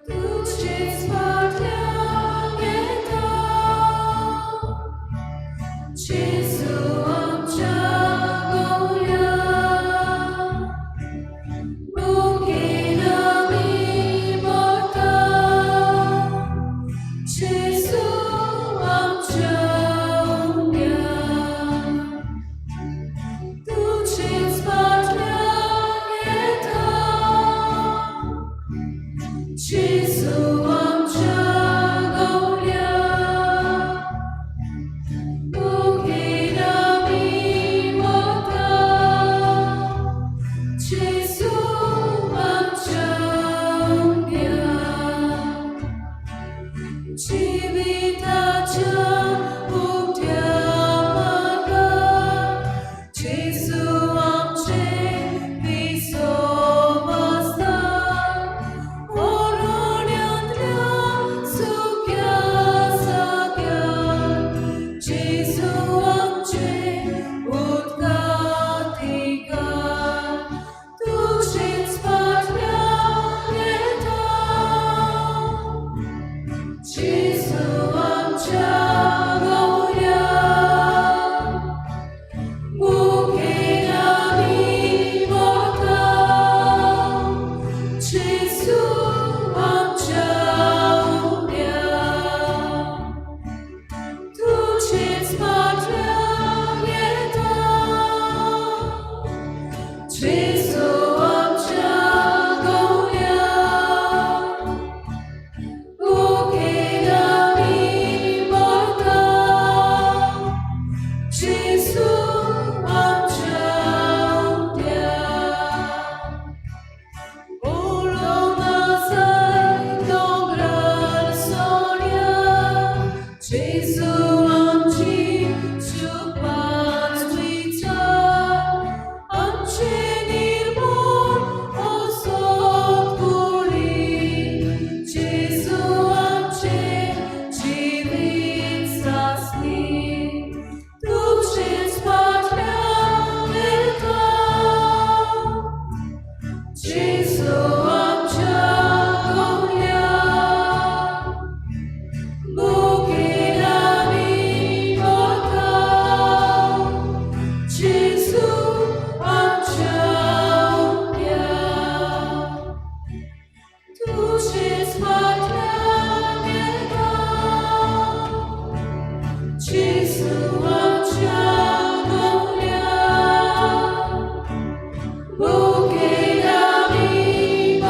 तुझेच फाटल्यान येता जेजू आमच्या गवळ्या, भुकेन आमी मरता जेजू आमच्या उण्या. तुझेच फाटल्यान येता जेजू आमच्या गवळ्या, भुकेन आमी मरता जेजू आमच्या उण्या. जिविताच्या उक्त्या मार्गार जेजू आमचें विसव आसता, ओरोड्यांतल्या सुक्या जाग्यार जेजू आमचें उदकाथिकार. तुजेच फाटल्यान येता जेजू आमच्या गवळ्या, भुकेन आमी मरता जेजू आमच्या उण्या. तुजेच फाटल्यान येता जेजू आमच्या गवळ्या, भुकेन आमी मरता जेजू आमच्या उण्या. ओळोना जाय दोंगरार सोण्या जेजू आमची चुकपाच विचार, आमचें निर्मूळ असोत कुडी जेजू आमचें जिवीत सासणी. तुजेच फाटल्यान येता जेजू आमच्या गवळ्या, भुकेन आमी मरता जेजू आमच्या उण्या. तुजेच फाटल्यान येता जेजू आमच्या गवळ्या, भुकेन आमी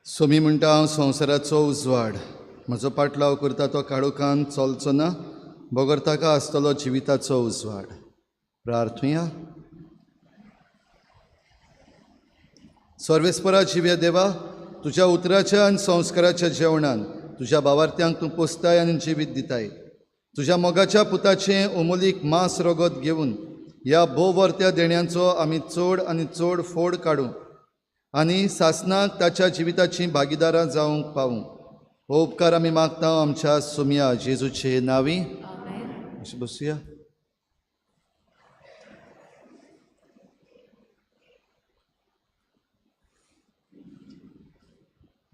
सोमी म्हणटा हांव संवसाराचो उजवाड, म्हजो पाटलाव करता तो काळोखान चलचो ना, बगर ताका आसतलो जिविताचो उजवाड. प्रार्थुया. सर्वेस्परा जिव्या देवा, तुज्या उतराच्या आनी संस्काराच्या जेवणान तुज्या भावार्थ्यांक तूं पोसताय आनी जिवीत दिताय. तुज्या मोगाच्या पुताचें अमोलीक मांस रगत घेवन ह्या भोववर्त्या देण्यांचो आमी चड आनी चड फोड काडूं आनी सासणाक ताच्या जिविताचीं भागीदारां जावंक पावूं. हो उपकार आमी मागता आमच्या सोमया जेजूचे नांवी. अशें बसुया.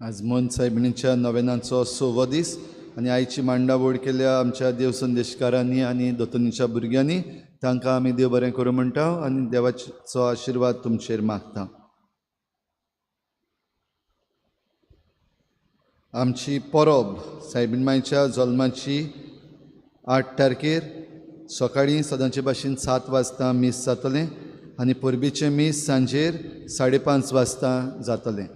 आज मन सायबिणीच्या नवेनाचो सवो दीस आनी आयची मांडावळ केल्या आमच्या देव संदेशकारांनी आनी दोतोनीच्या भुरग्यांनी, तांकां आमी देव बरें करूं म्हणटा आनी देवाचो आशिर्वाद तुमचेर मागता. आमची परब सायबीण मायच्या जल्माची 8 तारखेर सकाळीं सदांचे भाशेन 7 वाजता मीस जातलें आनी परबीचें मीस सांजेर 5:30 वाजता जातलें.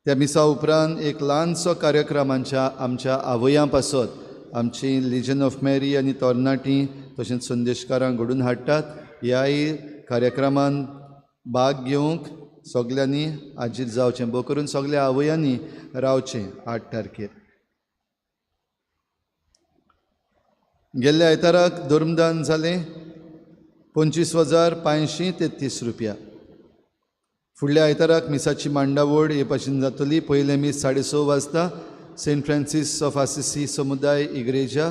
त्या मिसा उपरांत एक ल्हानसो कार्यक्रम आमच्या आवयां पासत आमची लिजन ऑफ मॅरी आनी तरणाटीं तशेंच संदेशकारां घडून हाडटात. ह्याय कार्यक्रमान भाग घेवंक सगल्यांनी हाजीर जावचें, भोव करून सगल्या आवयांनी रावचें 8 तारखेर. गेल्ल्या आयताराक धर्मदान जालें 25,533 रुपया. फुडल्या आयताराक मिसाची मांडावळ हे भाशेन जातली. पयलें मीस 6:30 वाजता सेंट फ्रांसीस ऑफ आसिसी समुदाय इग्रेजा,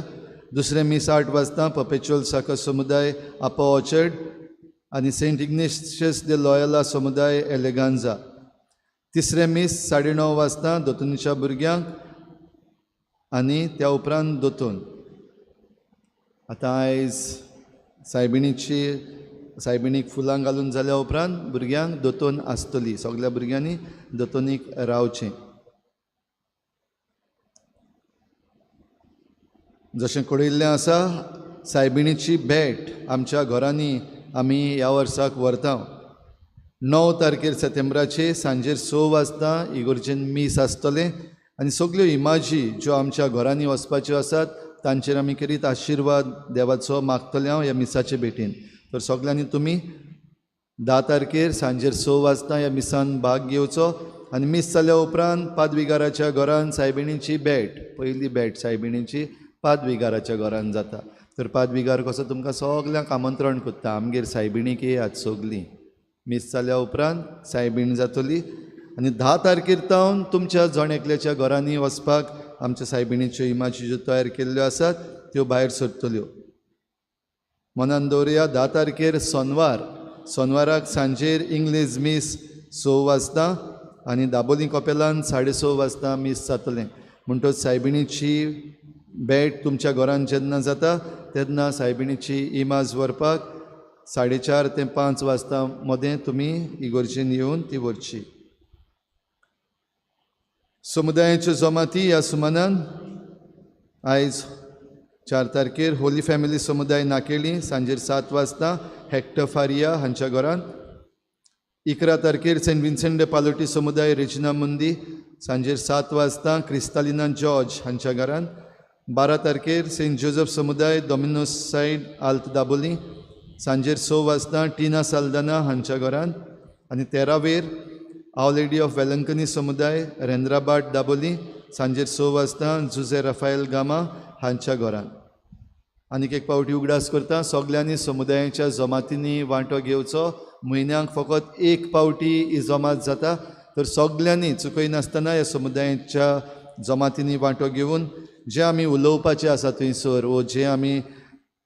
दुसरें मीस 8 वाजता पपेच्युअल साकर समुदाय आपो ऑर्चर्ड आनी सेंट इग्नेशियस दे लॉयला समुदाय एलेगांजा, तिसरें मीस 9:30 वाजता दोतोनीच्या भुरग्यांक आनी त्या उपरांत दोतोन. आतां आयज सायबिणीक फुलां घालून जाल्या उपरांत भुरग्यांक दोतोन आसतली, सगल्या भुरग्यांनी दोतोनीक रावचें. जशें कळयल्लें आसा, सायबिणीची भेट आमच्या घरांनी आमी ह्या वर्साक व्हरता. 9 तारखेर सप्टेंबराचे सांजेर 6 वाजता इगोर्जेन मीस आसतलें आनी सगल्यो इमाजी ज्यो आमच्या घरांनी वचपाच्यो आसात तांचेर आमी करीत आशिर्वाद देवाचो मागतले हांव ह्या मिसाचे भेटीन. तर सगल्यांनी तुमी 10 तारखेर सांजेर 6 वाजता ह्या मिसान भाग घेवचो आनी मीस जाल्या उपरांत पादविगाराच्या घरान सायबिणीची भेट, पयली भेट सायबिणीची पादविगाराच्या घरान जाता. तर पादविगार कसो तुमकां सगल्यांक आमंत्रण करता, आमगेर सायबिणीक येयात सगलीं. मीस जाल्या उपरांत सायबीण जातली आनी 10 तारखेर तावन तुमच्या जण एकल्याच्या घरांनी वचपाक आमच्या सायबिणीच्यो इमाजी ज्यो तयार केल्ल्यो आसात त्यो भायर सरतल्यो. मनान दवरुया, 10 तारखेर सोनवार, सोनवाराक सांजेर इंग्लीश मीस 6 वाजता आनी दाबोली कपेलान 6:30 वाजता मीस जातलें. म्हणटच सायबिणीची भेट तुमच्या घरान जेन्ना जाता तेन्ना सायबिणीची इमाज व्हरपाक 4:30 ते 5 वाजता मदें तुमी इगोर्जेन येवन ती व्हरची. समुदायाच्यो जमाती ह्या सुमानान आयज 4 तारखेर होली फॅमिली समुदाय नाकेली सांजेर 7 वाजता हेक्टर फारिया हांच्या घरान, 11 तारखेर सेंट विन्सेंट दे पालोटी समुदाय रेजिना मुंदी सांजेर 7 वाजता क्रिस्तालिना जॉर्ज हांच्या घरान, 12 तारखेर सेंट जोजफ समुदाय डॉमिनोस सायड आल्त दाबोली सांजेर 6 वाजता टिना साल्दाना हांच्या घरान आनी 13वेर our lady of Velankanni समुदाय रेंद्राबाट दाबोली सांजेर 6 वाजता जुजे राफायल गामा हांच्या घरान. आनीक एक पावटी उगडास करता, सगल्यांनी समुदायाच्या जमातींनी वांटो घेवचो. म्हयन्याक फकत एक पावटी ही जमात जाता, तर सगल्यांनी चुकयनासतना ह्या समुदायाच्या जमातींनी वांटो घेवन जें आमी उलोवपाचें आसा थंयसर वो जें आमी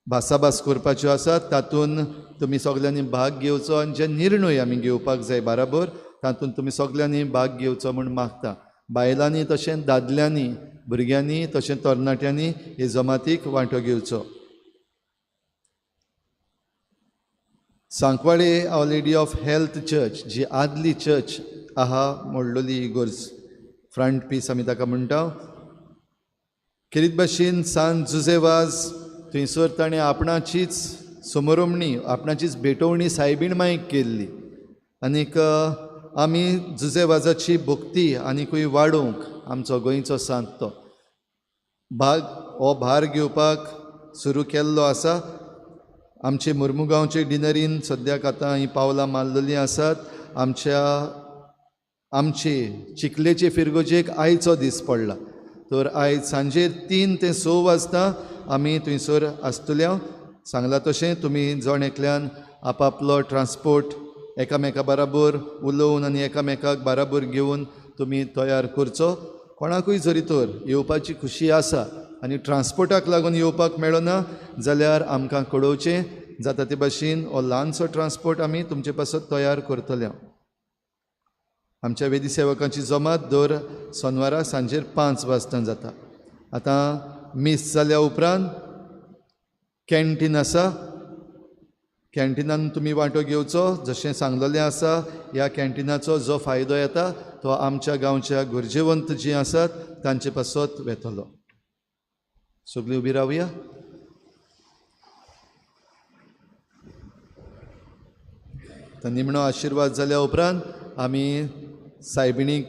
भासाभास करपाच्यो आसात तातूंत तुमी सगल्यांनी भाग घेवचो आनी जे निर्णय आमी घेवपाक जाय बराबर तातूंत तुमी सगल्यांनी भाग घेवचो म्हूण मागता. बायलांनी तशेंच दादल्यांनी, भुरग्यांनी तशेंच तरणाट्यांनी हे जमातीक वांटो घेवचो. Sancoale our lady of health church जी आदली चर्च आहा मोडलोली इगोर्ज फ्रंट पीस आमी ताका म्हणटा, खेरीत भाशेन सान जुजे वाज थंयसर ताणें आपणाचीच समरोमणी, आपणाचीच भेटवणी सायबीण माईक केल्ली आनीक आमी जुजे वाजाची भक्ती आनीकूय वाडोवंक आमचो गोंयचो सांत तो भाग हो भार घेवपाक सुरू केल्लो आसा. आमचे मुर्मुगांवचे डिनरीन सद्याक आतां हीं पावलां मारलेलीं आसात. आमच्या आमचे चिखलेचे फिरगोजेक आयचो दीस पडला, तर आयज सांजेर 3 ते 6 वाजता आमी थंयसर आसतल्या. सांगलां तशें तुमी जण एकल्यान आपापलो ट्रान्सपोर्ट एकामेका बराबर उलोवन आनी एकामेकाक बराबर घेवन तुमी तयार करचो. कोणाकूय जरी तर येवपाची खुशी आसा आनी ट्रान्सपोर्टाक लागून येवपाक मेळना जाल्यार आमकां कळोवचें, जाता ते भाशेन हो ल्हानसो ट्रान्सपोर्ट आमी तुमचे पासत तयार करतले. आमच्या वेदी सेवकांची जमात दर सोनवारा सांजेर 5 वाजता जाता. आतां मीस जाल्या उपरांत कॅन्टीन आसा, कॅन्टिनान तुमी वांटो घेवचो. जशें सांगलेलें आसा, ह्या कॅन्टिनाचो जो फायदो येता तो आमच्या गांवच्या गरजेवंत जीं आसात तांचे पासत वेतलो. सगळीं उबी रावया. तर निमणो आशिर्वाद जाल्या उपरांत आमी सायबिणीक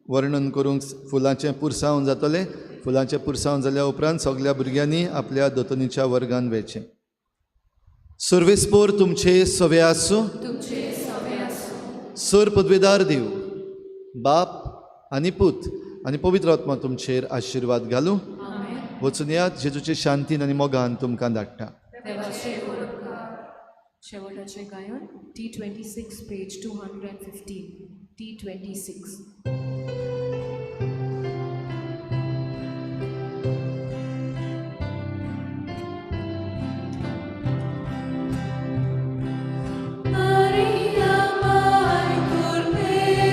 वर्णन करूंक फुलांचें पुरसांव जातलें. फुलांचें पुरसांव जाल्या उपरांत सगळ्या भुरग्यांनी आपल्या दोतोनीच्या वर्गान वयचें. सर्वेस्पोर तुमचे सवे आसूं. सर पदवेदार देव बाप आनी पूत आनी पवित्र आत्मा तुमचेर आशिर्वाद घालूं. वचून यात, जेजूचे शांतीन आनी मोगान तुमकां धाडटा. शेवटाचें गायन T26 page 215 T26. Maria, Maria, Maria,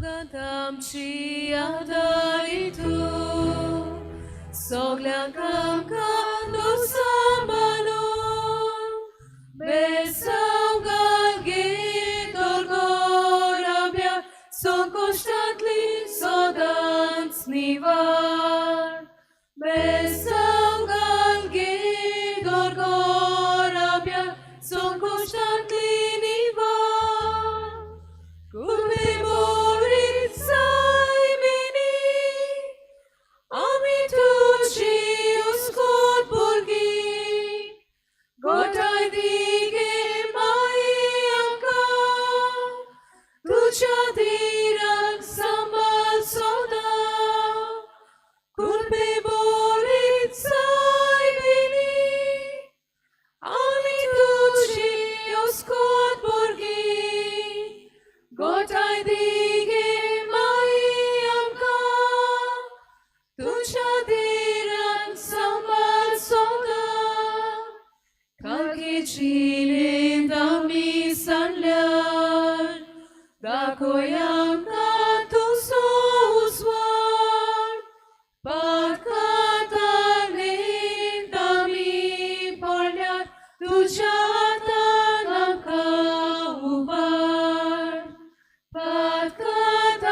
मोगांत आमची आदारी तूं सगल्यांक आमकां तूं सांबाळून बेसांव घाल गे दोरगोराब्या संकोश्टांतली सदांच निवार बेसांव घाल गे दोरगोराब्या संकोश्टांतली निवार कुर्बे बोरीत सायबिणी आमी तुजी उस्कोत भुरगीं गोठाय दी गे माये आमकां तुज्या धिरान सांबाळ सदां कुर्बे बोरीत सायबिणी आमी तुजी उस्कोत भुरगीं गोठाय दी गे माये आमकां तुज्या धिरान सांबाळ सदां कालके जिणेंत आमी सांडल्यार दाखय आमकां तुजो उजवाड पातकांत आमी पडल्यार तुज्या हातान आमकां उबार पातकांत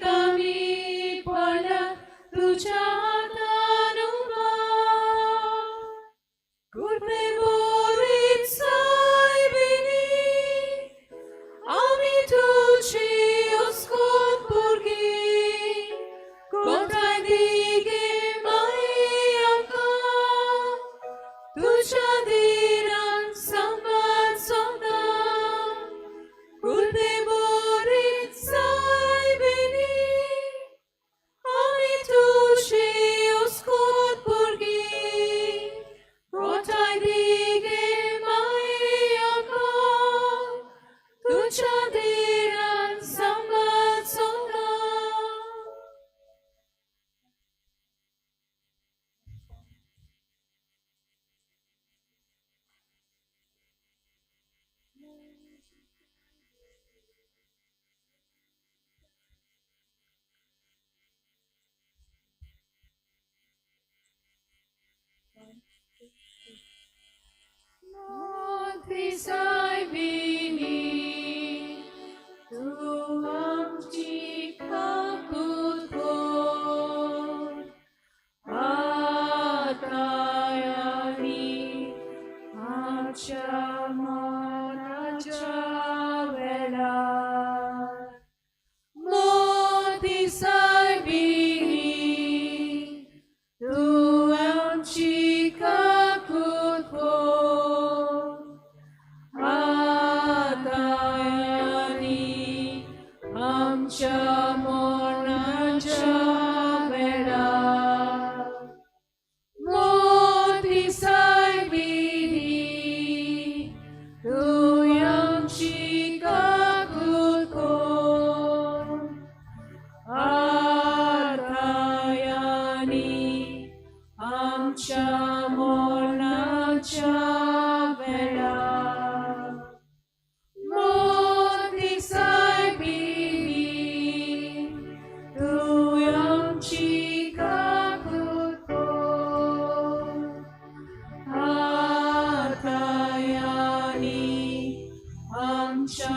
आमी पडल्यार तुज्या हातान उबार कुर्बे बोरीत सायबिणी आमी तुजी उस्कोत भुरगीं गोठाय दी गे माये आमकां तुज्या धिरान सांबाळ सदां कुर्बे बोरीत सायबिणी आमी तुजी उस्कोत भुरगीं गोठाय दी गे माये आमकां तुज्या धिरान सांबाळ सदां. मोती सायबिणी तूं आमची काकूत कर आतां आनी आमच्या मरणाच्या वेळार. मोती सायबिणी तूं आमची काकूत कर आतां आनी आमच्या मरणाच्या वेळार. मोती सायबिणी तूं आमची काकूत कर आतां आनी आमच्या मरणाच्या वेळार. मोती सायबिणी तूं आमची काकूत कर आतां आनी आमच्या